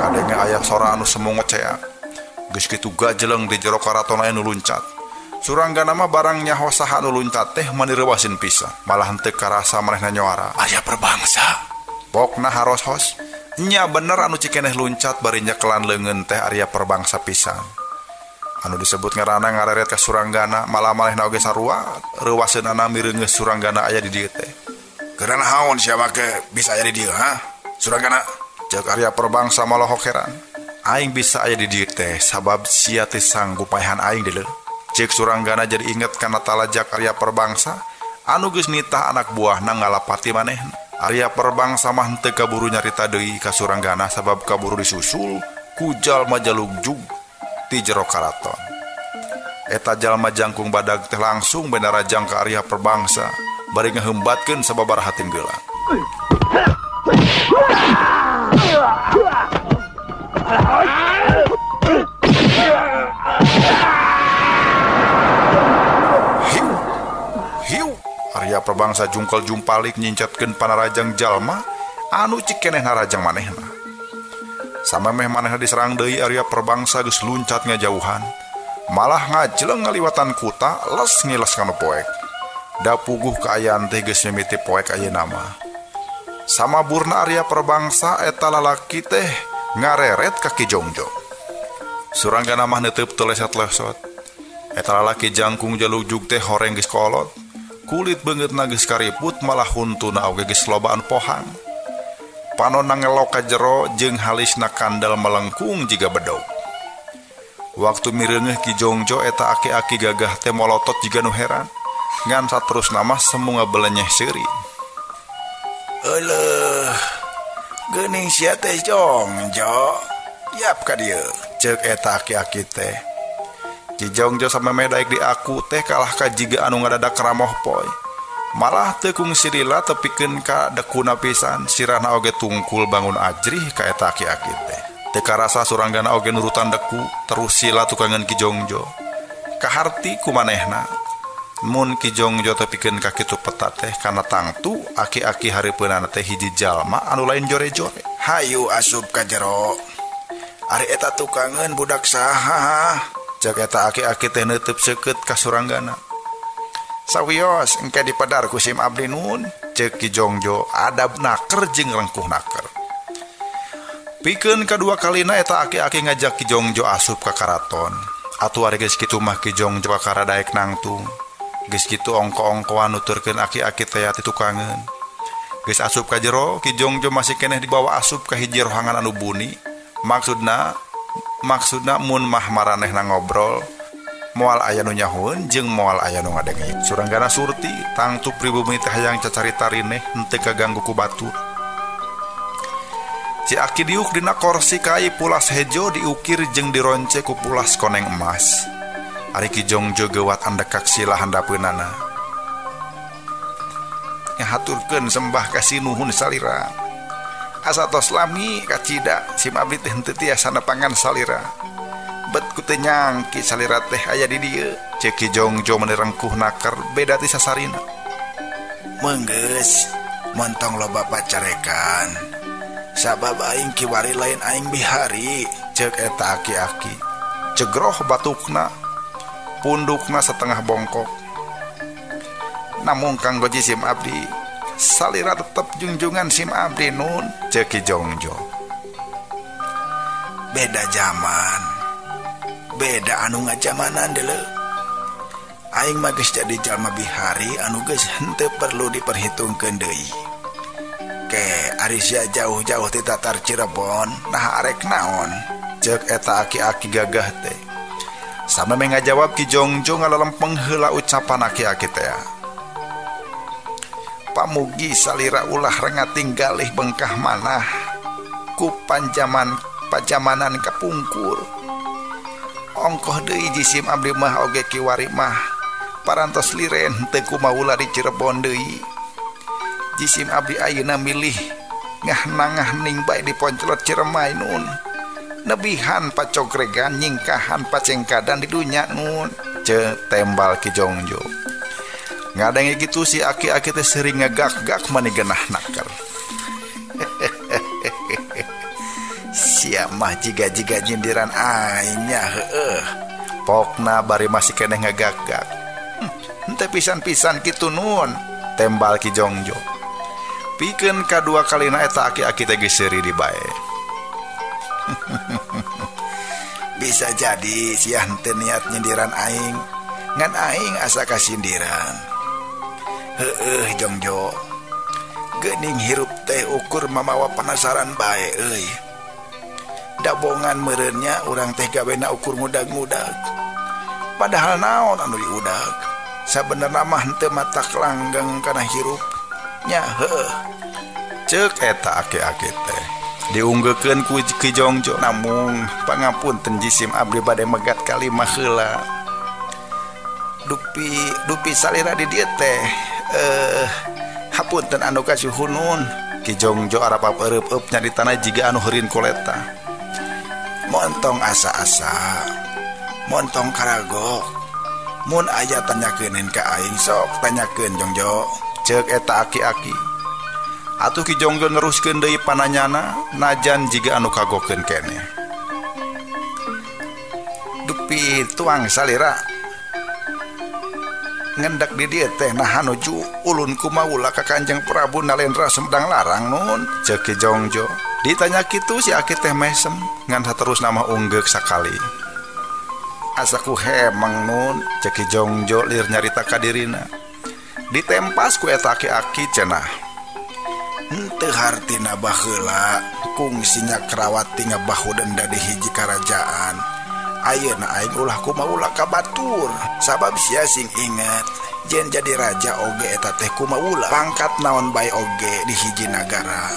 Kadenge aya sora anu semu ngeceak. Geus kitu gajeleng di jero karaton aya nu luncat. Suranggana mah barang nyaho saha nu luncat teh mani reuwasin pisan. Malah henteu karasa manehna nyoara. Arya Perbangsa. Pokna haros-hos. Nya bener anu cikeneh luncat bari nyekelan leungeun teh Arya Perbangsa pisan. Anu disebut ngaranna ngareret ka Suranggana malah manehna oge sarua reuwaseunana mireungeuh Suranggana aya di dieu teh. Geura naon sia make bisa aya di dieu ha? Suranggana. Ceuk Arya Perbangsa malohok heran. Aing bisa aya di dieu teh sabab sia teh sanggup paehan aing deuleu. Ceuk Suranggana jadi inget kana talajak Arya Perbangsa anu geus nitah anak buahna ngalapati manehna. Arya Perbangsa mah henteu kaburu nyarita deui ka Suranggana sabab kaburu disusul ku jalma jalugjug ti jero karaton. Eta jalma jangkung badag teh langsung benarajang ka Arya Perbangsa bari ngahembatkeun sababaraha tinggelan. Arya Prabangsa jungkel jumpalik nyincatkeun panarajang jalma anu cikeneh narajang manehna. Samemeh manehna diserang deui Arya Prabangsa geus luncat ngajauhan. Malah ngajleng ngaliwatan kuta les ngiles kana poek. Da puguh kaayaan teh geus mimiti poek ayeuna mah. Samaburna Arya Prabangsa eta lalaki teh ngareret ka Ki Jongjo. Suranggana mah neuteup teu lesot-lesot. Eta lalaki jangkung jalujug teh horeng geus kolot. Kulit beungeutna geus kariput malah huntuna oge geus loba anu pohang. Panonna ngelok ka jero jeung halisna kandel melengkung jiga bedog. Waktu mireungeuh Ki Jongjo eta aki-aki gagah teh molotot jiga nu heran. Ngan saterusna mah semu ngabelenyeh seuri. Euleuh, geuning sia teh Jongjo. Yap ka dieu, ceuk eta aki-aki teh. Ki Jongjo samemeh daek diaku teh kalah ka jiga anu ngadadak ramoh poe. Malah teu kungsi lila tepikeun ka dekuna pisan, sirahna oge tungkul bangun ajrih ka eta aki-aki teh. Teu karasa Suranggana oge nurutan deku, terus sila tukangan Ki Jongjo. Kaharti ku manehna. Mun Ki Jongjo tepikeun ka kitu peta teh kana tangtu aki-aki hareupeunana teh hiji jalma anu lain jore-jore. Hayu asup ka jero. Ari eta tukangeun budak saha? Cek eta aki-aki teh neuteub seukeut ka Suranggana. Sawios engke dipadar ku sim abdi nun. Ceuk Ki Jongjo adab naker jeung rengkuh naker. Pikeun kadua kalina eta aki-aki ngajak Ki Jongjo asup ka karaton. Atuh ari geus kitu mah Ki Jongjo kakara daek nangtung. Geus kitu ongko-ongkoan nuturkeun aki-aki teh ti tukangeun. Geus asup ka jero, Ki Jongjo masih keneh dibawa asup ka hiji rohangan anu buni. Maksudna mun mah maranehna ngobrol moal aya nu nyahueun jeung moal aya nu ngadenge. Suranggana surti tangtu pribumi teh hayang cacarita rineh henteu kaganggu ku batur. Si aki diuk dina korsi kai pulas hejo diukir jeung dironce ku pulas koneng emas. Ari Ki Jongjo geuwat andekak sila handapeunana. Ngahaturkeun sembah ka sinuhun salira. Asa tos lami kacida sim abdi teh henteu tiasa nepangan salira. Bet ku teu nyangki salira teh aya di dieu. Ceuk Ki Jongjo meuni rengkuh naker beda ti sasarina. Meunggeus montong loba pacarekan. Sabab aing kiwari lain aing bihari. Ceuk eta aki-aki. Cegroh batukna, pundukna setengah bongkok. Namung kanggo jisim abdi salira tetep junjungan sim abdi nun. Ceuk Ki Jongjo. Beda zaman, beda anu ngajamanan deuleu. Aing mah geus jadi jalma bihari anu geus henteu perlu diperhitungkeun deui. Ke ari sia jauh-jauh ti Tatar Cirebon, nah arek naon? Ceuk eta aki-aki gagah teh. Samemeh ngajawab Ki Jongjo ngalalempeng heula ucapan aki-aki teh. Pamugi salira ulah rengating galih bengkah manah ku panjaman pajamanan kapungkur. Ongkoh deui jisim abdi mah oge kiwari mah parantos liren teu kumaula di Cirebon deui. Jisim abdi ayeuna milih ngahnangahning bae di Poncelot Ciremai nun. Nebihan pacogregan nyingkahan pacengkadan di dunya nun. Ceuk tembal Ki Jongjo. Ngadenge kitu si aki-aki teh sering ngagak-gak mani genah naker. Sia mah jiga-jiga nyindiran aing nya heueuh. Pokna bari masih keneh ngagak-gak. Henteu pisan-pisan kitu nun. Tembal Ki Jongjo. Pikeun kadua kalina eta aki-aki teh geus seuri di bae. Bisa jadi sia henteu niat nyindiran aing, ngan aing asa kasindiran. Heueuh Jongjo. Geuning hirup teh ukur mamawa penasaran bae euy. Dabongan meureunnya urang teh gawena ukur ngudag-ngudag. Padahal naon anu diudag? Sabenerna mah henteu matak langgeng kana hirup. Nya heueuh. Ceuk eta aki-aki teh. Diunggeukeun ku Ki Jongjo. Namung pangapunten jisim abdi bade megat kalimah heula. Dupi salira di dieu teh hapunten anu kasuhunun. Ki Jongjo arapap eureupeup nyaritana jiga anu heurin koleta. Montong asa-asa, montong karagok. Mun aya tanyakeun ka aing sok tanyakeun Jongjo. Ceuk eta aki-aki. Atuh Ki Jongjo neruskeun deui pananyana najan jiga anu kagokeun keneh. Dupi tuang salira ngendak di dieu teh naha nuju ulun kumaula ka Kanjeng Prabu Nalendra Sumedang Larang nun. Ceuk Ki Jongjo. Ditanya kitu si aki teh mesem ngan saterusna mah unggeuk sakali. Asa ku hemeng nun. Ceuk Ki Jongjo lir nyarita ka dirina. Ditempas ku eta aki-aki cenah. Henteu hartina baheula kungsi Nyakrawati ngabahu denda di hiji karajaan. Ayeuna aing ulah kumaula ka batur sabab sia sing inget jen jadi raja oge eta teh kumaula pangkat naon bae oge di hiji nagara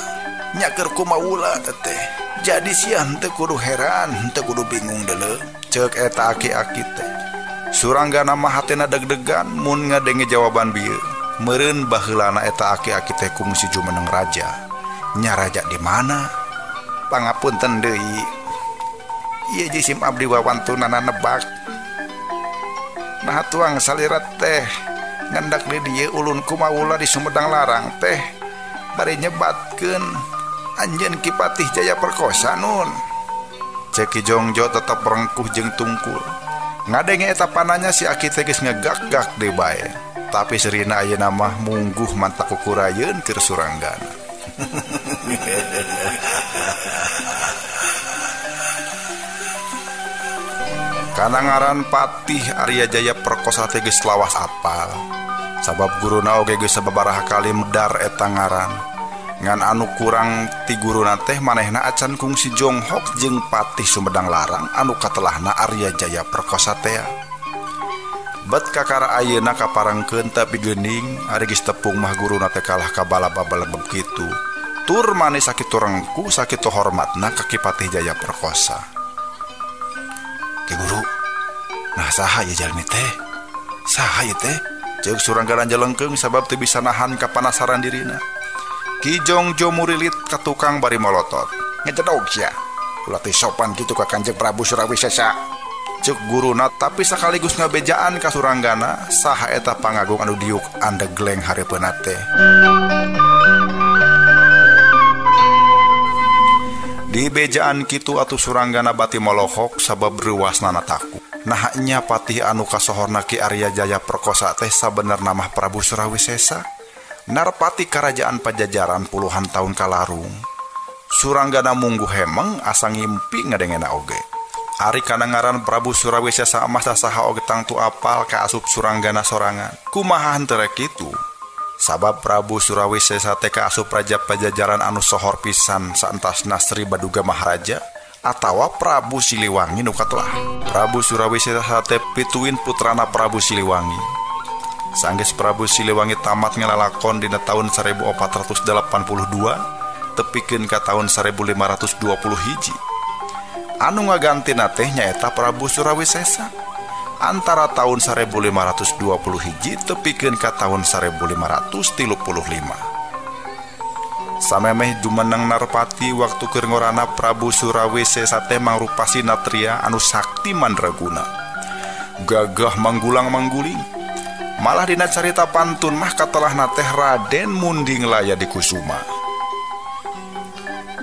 nyaker kumaula teh. Jadi sia henteu kudu heran, henteu kudu bingung deuleu. Ceuk eta aki-aki teh. Suranggana mah hatena deg-degan mun ngadenge jawaban bieu. Meureun baheulana eta aki-aki teh kungsi jumeneng raja. Nya raja di mana? Pangapunten deui. Ieu jisim abdi wawantunana nebak. Nah tuang salira teh ngendak di dieu ulun kumaula di Sumedang Larang teh bari nyebatkeun anjeun Ki Patih Jaya Perkosa nun. Ceuk Ki Jongjo tetep rengkuh jeung tungkul. Ngadenge eta pananya si aki teh geus ngegak-gak deui bae. Tapi serina ayeuna mah mungguh mantak kukurayeun keur Suranggana. Kana ngaran Patih Arya Jaya Perkosa teh geus lawas apal. Sabab guruna oge geus sababaraha kali medar eta ngaran. Ngan anu kurang ti guruna teh manehna acan kungsi jonghok jeung Patih Sumedang Larang anu katelahna Arya Jaya Perkosa teh. Bet kakara ayeuna kaparengkeun tapi geuning ari geus tepung mah guruna teh kalah ka balaba-balebeb kitu. Tur manis sakitu rengkuh sakitu hormatna ka Ki Patih Jaya Perkosa. Ki guru, nah saha ieu jalmi teh? Saha ieu teh? Ceuk Suranggana jelengkeung sabab teu bisa nahan kapanasaran dirina. Ki Jongjo murilit ka tukang bari molotot. Ngejedog sia. Ulah teh sopan kitu ka Kanjeng Prabu Surawisesa. Ceuk guruna tapi sekaligus ngabejaan ka Suranggana saha eta pangagung anu diuk andegleng hareupeunna teh. Di bejaan kitu atuh Suranggana bati molohok sabab reuasna taku. Nah nya patih anu kasohorna Ki Arya Jaya Perkosa teh sabenerna mah Prabu Surawisesa. Narpati karajaan Pajajaran puluhan tahun kalarung. Suranggana mungguh hemeng asa ngimpi ngadengena oge. Ari kana ngaran Prabu Surawisesa mah saha oge tangtu apal ka asup Suranggana sorangan. Kumaha henteu rek kitu? Sabab Prabu Surawisesa teh kaasup raja Pajajaran anu sohor pisan saentasna Sri Baduga Maharaja atawa Prabu Siliwangi nu katelah. Prabu Surawisesa teh pituin putrana Prabu Siliwangi. Sanggeus Prabu Siliwangi tamat ngalalakon dina taun 1482 tepikeun ka taun 1521. Anu ngagantina teh nyaeta Prabu Surawisesa. Antara tahun 1521 tepikeun ka tahun 1535. Samemeh jumeneng narpati waktu keur ngorana Prabu Surawisesa teh mangrupa sinatria anu sakti mandraguna. Gagah manggulang-mangguling. Malah dina carita pantun mah katelahna teh Raden Munding Laya Dikusuma.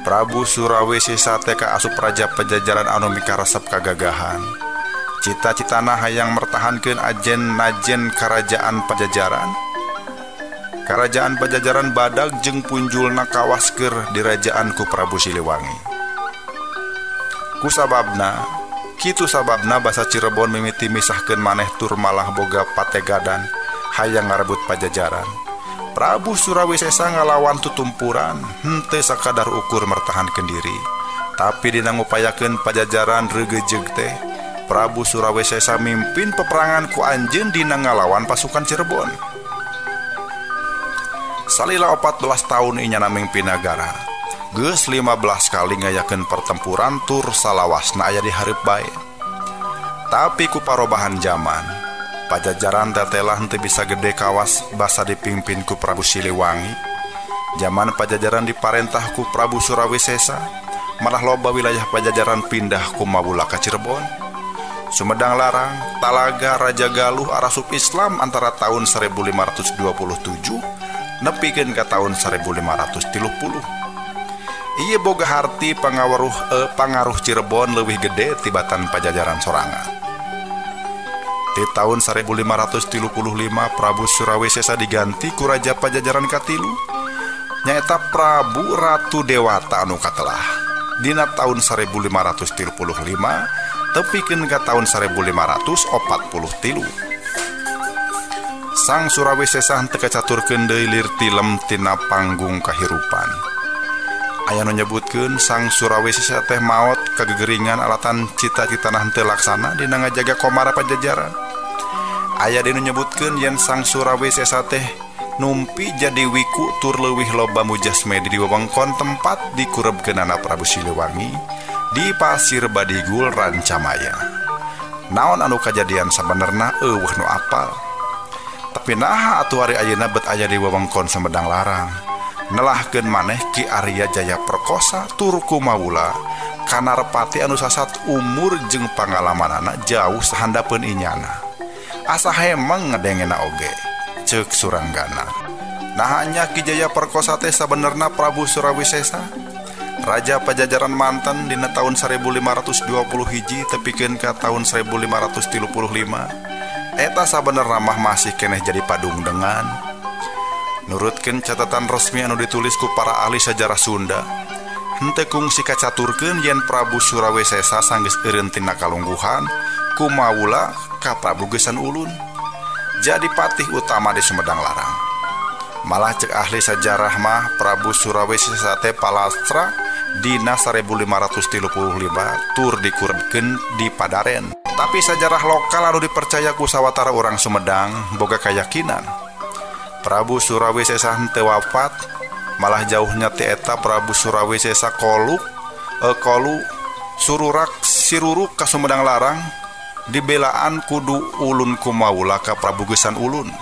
Prabu Surawisesa teh kaasup raja Pajajaran anu mikaresep kagagahan. Cita-citana hayang mertahankeun ajen najen karajaan Pajajaran. Karajaan Pajajaran badag jeung punjulna kawasker dirajaan ku Prabu Siliwangi. Ku sababna, kitu sababna basa Cirebon mimiti misahkeun maneh tur malah boga pategadan hayang ngarebut Pajajaran. Prabu Surawisesa ngalawan tutumpuran henteu sakadar ukur mertahankeun diri, tapi dina ngupayakeun Pajajaran reugeujeug teh Prabu Surawisesa mimpin peperangan ku anjeun dina ngalawan pasukan Cirebon. Salila 14 tahun inyana mingpin nagara. Geus 15 kali ngayakeun pertempuran tur salawasna aya di hareup bae. Tapi ku parobahan zaman, Pajajaran tetelah henteu bisa gede kawas basa dipimpin ku Prabu Siliwangi. Zaman Pajajaran diparentah ku Prabu Surawisesa, malah loba wilayah Pajajaran pindah ku Mawula ka Cirebon. Sumedang Larang, Talaga, Raja Galuh arasup Islam antara tahun 1527 nepikeun ka taun 1530. Ieu boga harti pangaruh Cirebon leuwih gede tibatan Pajajaran sorangan. Di tahun 1535 Prabu Surawisesa diganti ku Raja Pajajaran katilu nyaeta Prabu Ratu Dewata anu katelah. Dina tahun 1535 tepikeun ka tahun 1543. Sang Surawisesa henteu kacaturkeun deui lir tilem tina panggung kahirupan. Aya nu nyebutkeun Sang Surawisesa teh maot kagegeringan alatan cita-citana henteu laksana dina ngajaga komara Pajajaran. Aya deui nu nyebutkeun yen Sang Surawisesa teh numpi jadi wiku tur leuwih loba mujasmedi di wewengkon tempat dikurebkeunana Prabu Siliwangi di Pasir Badigul Rancamaya. Naon anu kajadian sabenerna eueuh nu apal. Tapi naha atuh ari ayeuna bet aya di wewengkon Sumedang Larang. Nelahkeun maneh Ki Arya Jaya Perkosa tur Kumawula kanarpati anu sasat umur jeung pangalamanana jauh sahandapeun inyana. Asa hemeng ngadengena oge ceuk Suranggana. Nah nya Ki Jaya Perkosa teh sabenerna Prabu Surawisesa, Raja Pajajaran mantan dina tahun 1521 tepikeun ka tahun 1535. Eta sabenerna mah masih keneh jadi padungdengan. Nurutkeun catatan resmi anu ditulis ku para ahli sejarah Sunda, henteu kungsi kacaturkeun yen Prabu Surawisesa sanggeus eureun tina kalungguhan kumawula ka Prabu Geusan Ulun jadi patih utama di Sumedang Larang. Malah cek ahli sejarah mah Prabu Surawisesa teh palastra dina 1535 tur dikurebkeun di Padaren. Tapi sejarah lokal anu dipercaya ku sawatara urang Sumedang boga kayakinan Prabu Surawisesa henteu wafat, malah jauhnya ti eta Prabu Surawisesa kolu sururak siruruk ka Sumedang Larang dibelaan kudu ulun kumawula ka Prabu Geusan Ulun.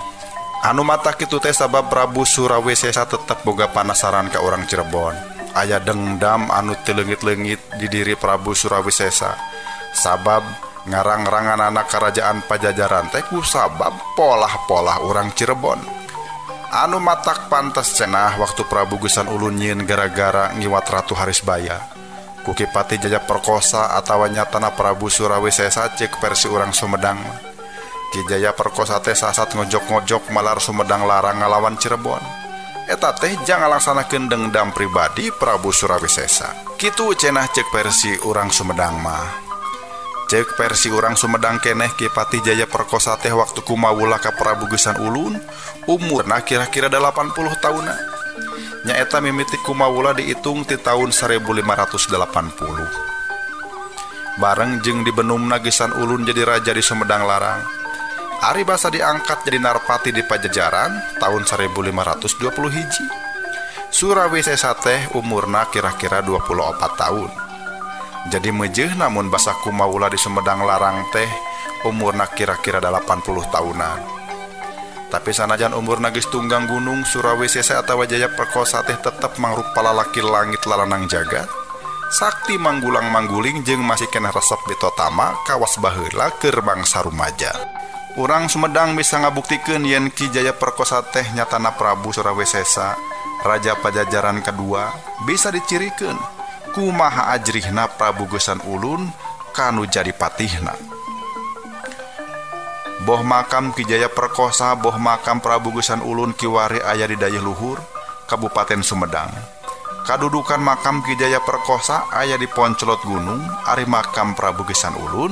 Anu mata kitu teh sabab Prabu Surawisesa tetep boga panasaran ka urang Cirebon. Aya dendam anu teu leungit-leungit di diri Prabu Surawisesa sabab ngarang-ranganana karajaan Pajajaran teh ku sabab polah-polah urang Cirebon. Anu matak pantes cenah waktu Prabu Geusan Ulun nyieun gara-gara ngiwat Ratu Harisbaya. Ku Ki Patih Jaya Perkosa atawa nyatana Prabu Surawisesa cek versi urang Sumedang. Ki Jaya Perkosa teh sasat ngojok-ngojok malar Sumedang Larang ngalawan Cirebon. Eta teh jang ngalaksanakeun dendam pribadi Prabu Surawisesa. Kitu cenah cek versi urang Sumedang mah. Cek versi urang Sumedang keneh Ki Patih Jaya Perkosa teh waktu kumawula ka Prabu Geusan Ulun umurna kira-kira 80 tahunna. Nyaeta mimiti kumawula diitung ti tahun 1580. Bareng jeung dibenumna Geusan Ulun jadi raja di Sumedang Larang. Ari basa diangkat jadi narpati di Pajajaran tahun 1521. Surawisesa teh umurna kira-kira 24 tahun. Jadi mejeuh namun basa kumawula di Sumedang Larang teh umurna kira-kira 80 tahunan. Tapi sanajan umurna geus tunggang gunung, Surawisesa atawa Jaya Perkosa teh tetep mangrupa lalaki langit lalanang jagat. Sakti manggulang-mangguling jeung masih keneh resep ditotama kawas baheula keur bangsa rumaja. Urang Sumedang bisa ngabuktikeun yen Ki Jaya Perkosa teh nyatana Prabu Surawisesa, Raja Pajajaran kedua, bisa dicirikeun kumaha ajrihna Prabu Geusan Ulun kanu jadi patihna. Boh makam Ki Jaya Perkosa, boh makam Prabu Geusan Ulun kiwari aya di Dayeuh Luhur, Kabupaten Sumedang. Kadudukan makam Ki Jaya Perkosa aya di Poncelot Gunung, ari makam Prabu Geusan Ulun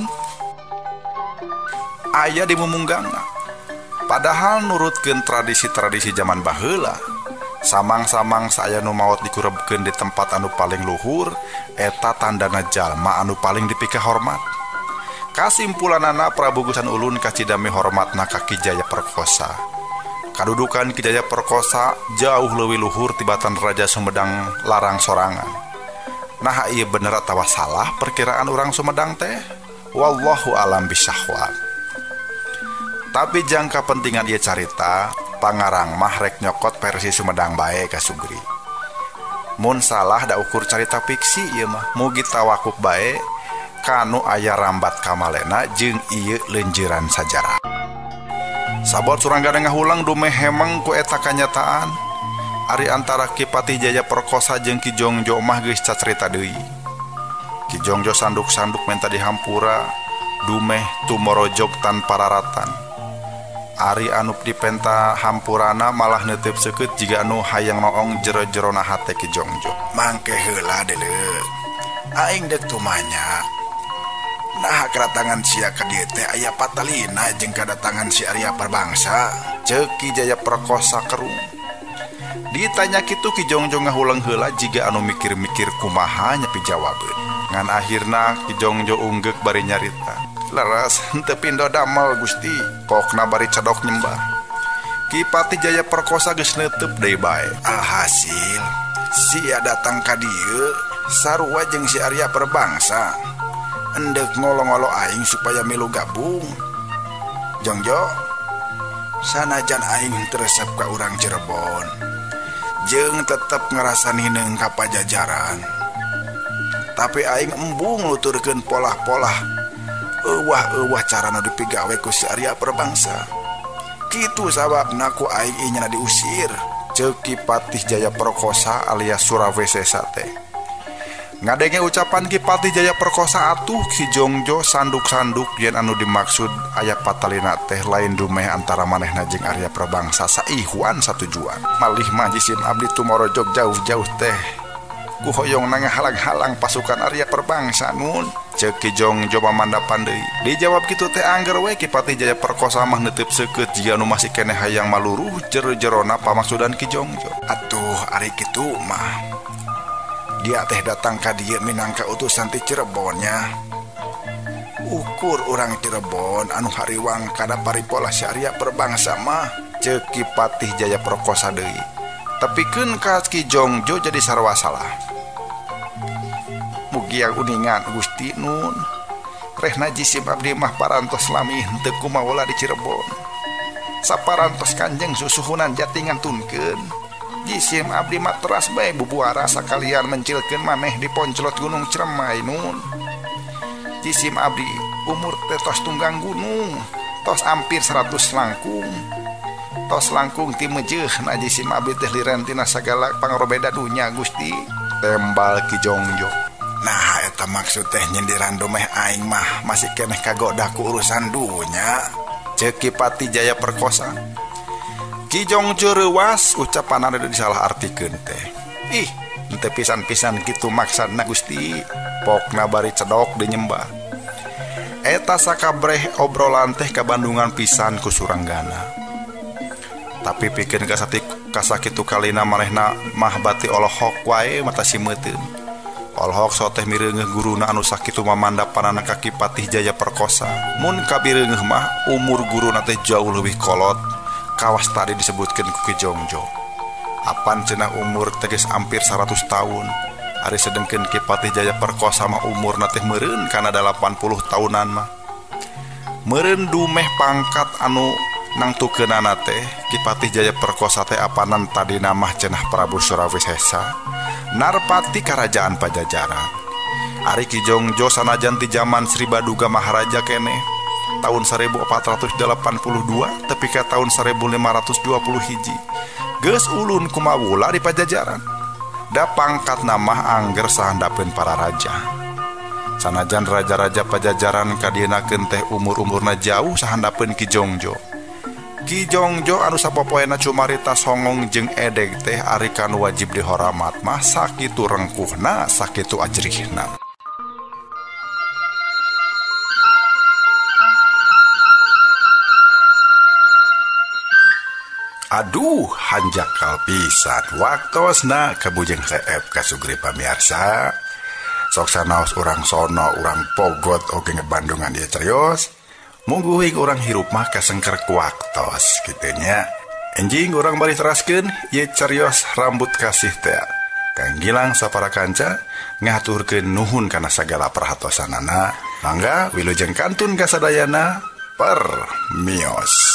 aya di Mumunggangna. Padahal nurutkeun tradisi-tradisi zaman baheula, samang-samang saya nu maot dikurebkeun di tempat anu paling luhur, eta tandana jalma anu paling dipikahormat. Kasimpulanana Prabu Geusan Ulun kacidami hormatna ka Ki Jaya Perkosa. Kadudukan Ki Jaya Perkosa jauh leuwih luhur tibatan Raja Sumedang Larang sorangan. Nah ieu bener atawa salah perkiraan urang Sumedang teh? Wallahu alam bisawab. Tapi jangka pentingan ieu carita, pangarang mah rek nyokot versi Sumedang bae ka Sugri. Mun salah da ukur carita fiksi ieu mah, mugi tawakup bae kanu aya rambat kamalena jeung ieu lenjiran sajarah. Sabot Suranggana ngahulang dumeh hemeng ku eta kanyataan. Ari antara Ki Patih Jaya Perkosa jeung Ki Jongjo mah geus cacarita deui. Ki Jongjo sanduk-sanduk menta dihampura dumeh tumorojog tanpa raratan. Ari anu dipenta hampurana malah neuteup seukeut jiga anu hayang noong jero-jerona hate Ki Jongjo. Mangke heula deuleu. Aing deuk tumanya. Nah kedatangan sia ka dieu teh aya patalina jeung kedatangan si Arya Perbangsa. Ceuk Ki Jaya Perkosa kerung. Ditanya kitu Ki Jongjo ngahuleng heula jiga anu mikir-mikir kumaha nyepi jawabeun. Ngan akhirna Ki Jongjo unggeuk bari nyarita. Leres henteu pindo damel Gusti, pokna bari cedok nyembah. Ki Patih Jaya Perkosa geus neuteub deui bae. Alhasil sia datang ka dieu sarua jeung si Arya Perbangsa. Endek ngolo-ngolo aing supaya milu gabung. Jongjo, sanajan aing teresep ka urang Cirebon, jeung tetep ngerasa hineung ka Pajajaran. Tapi aing embung nuturkeun polah-polah euwah-euwah cara nu dipigawe ku si Arya Perbangsa. Kitu sababna ku aing inyana diusir. Ceuk Ki Patih Jaya Perkosa alias Surawisesa teh. Ngadenge ucapan Ki Patih Jaya Perkosa atuh Ki Jongjo sanduk-sanduk yen anu dimaksud aya patalina teh lain dumeh antara manehna jeung Arya Perbangsa saihuan satujuan. Malih mah jisim abdi tumorojog jauh-jauh teh ku hoyong ngahalang-halang pasukan Arya Perbangsa nun. Ceuk Ki Jongjo mamandapan deui. Dijawab kitu teh angger we Ki Patih Jaya Perkosa mah neuteub seukeut jiga nu masih keneh hayang maluruh jero-jerona pamaksudan Ki Jongjo. Atuh ari kitu mah dia teh datang ka dieu minangka utusan ti Cirebonnya. Ukur urang Cirebon anu hariwang kana paripola si Arya Perbangsa mah. Ceuk Ki Patih Jaya Perkosa deui. Tepikeun ka Ki Jongjo jadi sarua salah. Mugia uningan Gusti nun. Rehna jisim abdi mah parantos lami henteu kumawola di Cirebon. Saparantos Kanjeng susuhunan jati ngantunkeun. Jisim abdi mah teras bae bubuara sakalian mencilkeun maneh di ponclot Gunung Ciremai nun. Jisim abdi umur teh tos tunggang gunung, tos hampir 100 langkung. Tos langkung ti mejeuh na jisim abdi teh liren tina sagala pangrobeda dunya Gusti. Tembal Ki Jongjo. Nah eta maksud teh nyindiran dumeh aing mah masih keneh kagoda ku urusan dunya. Ceuk Ki Patih Jaya Perkosa. Ki Jongjo reuwas ucapanana disalah artikeun teh. Ih, henteu pisan-pisan kitu maksudna Gusti. Pokna bari cedok dinyembah. Eta sakabreh obrolan teh kabandungan pisan ku Suranggana. Tapi pikeun kasakitu kalina manehna mah bati olohok wae mata simeuteun. Olohok so teh mireungeuh guruna anu sakitu mamandapanana ka Ki Patih Jaya Perkosa. Mun kabireungeuh mah umur guruna teh jauh leuwih kolot. Kawas tadi disebutkeun ku Ki Jongjo. Apan cenah umur teges hampir 100 tahun. Ari sedengkeun Ki Patih Jaya Perkosa mah umurna teh meureun kana 80 tahunan mah. Meureun dumeh pangkat anu nangtukeunana teh Ki Patih Jaya Perkosa teh apanan tadina mah cenah Prabu Surawisesa narpati Karajaan Pajajaran. Ari Ki Jongjo sanajan ti jaman Sri Baduga Maharaja keneh tahun 1482 tepi ka tahun 1520 hiji geus ulun kumawula di Pajajaran. Da pangkatna mah angger sahandapeun para raja. Sanajan raja-raja Pajajaran kadienakeun teh umur-umurna jauh sahandapeun Ki Jongjo. Ki Jongjo anu sapopoena cumarita songong jeung edeg teh ari kanu wajib dihoramat mah sakitu rengkuhna sakitu ajrihna. Aduh, hanjakal pisan waktosna kabujeng seep kasugri pamiarsa. Sok sanaos urang sono, urang pogot oge ngebandungan ieu carios. Mungguhing urang hirup mah kasengker ku waktos kitu nya. Enjing urang bari teraskeun ieu carios rambut kasih teh. Kang Gilang sapara kanca ngahaturkeun nuhun kana sagala perhatosanana. Mangga wilujeng kantun kasadayana permios.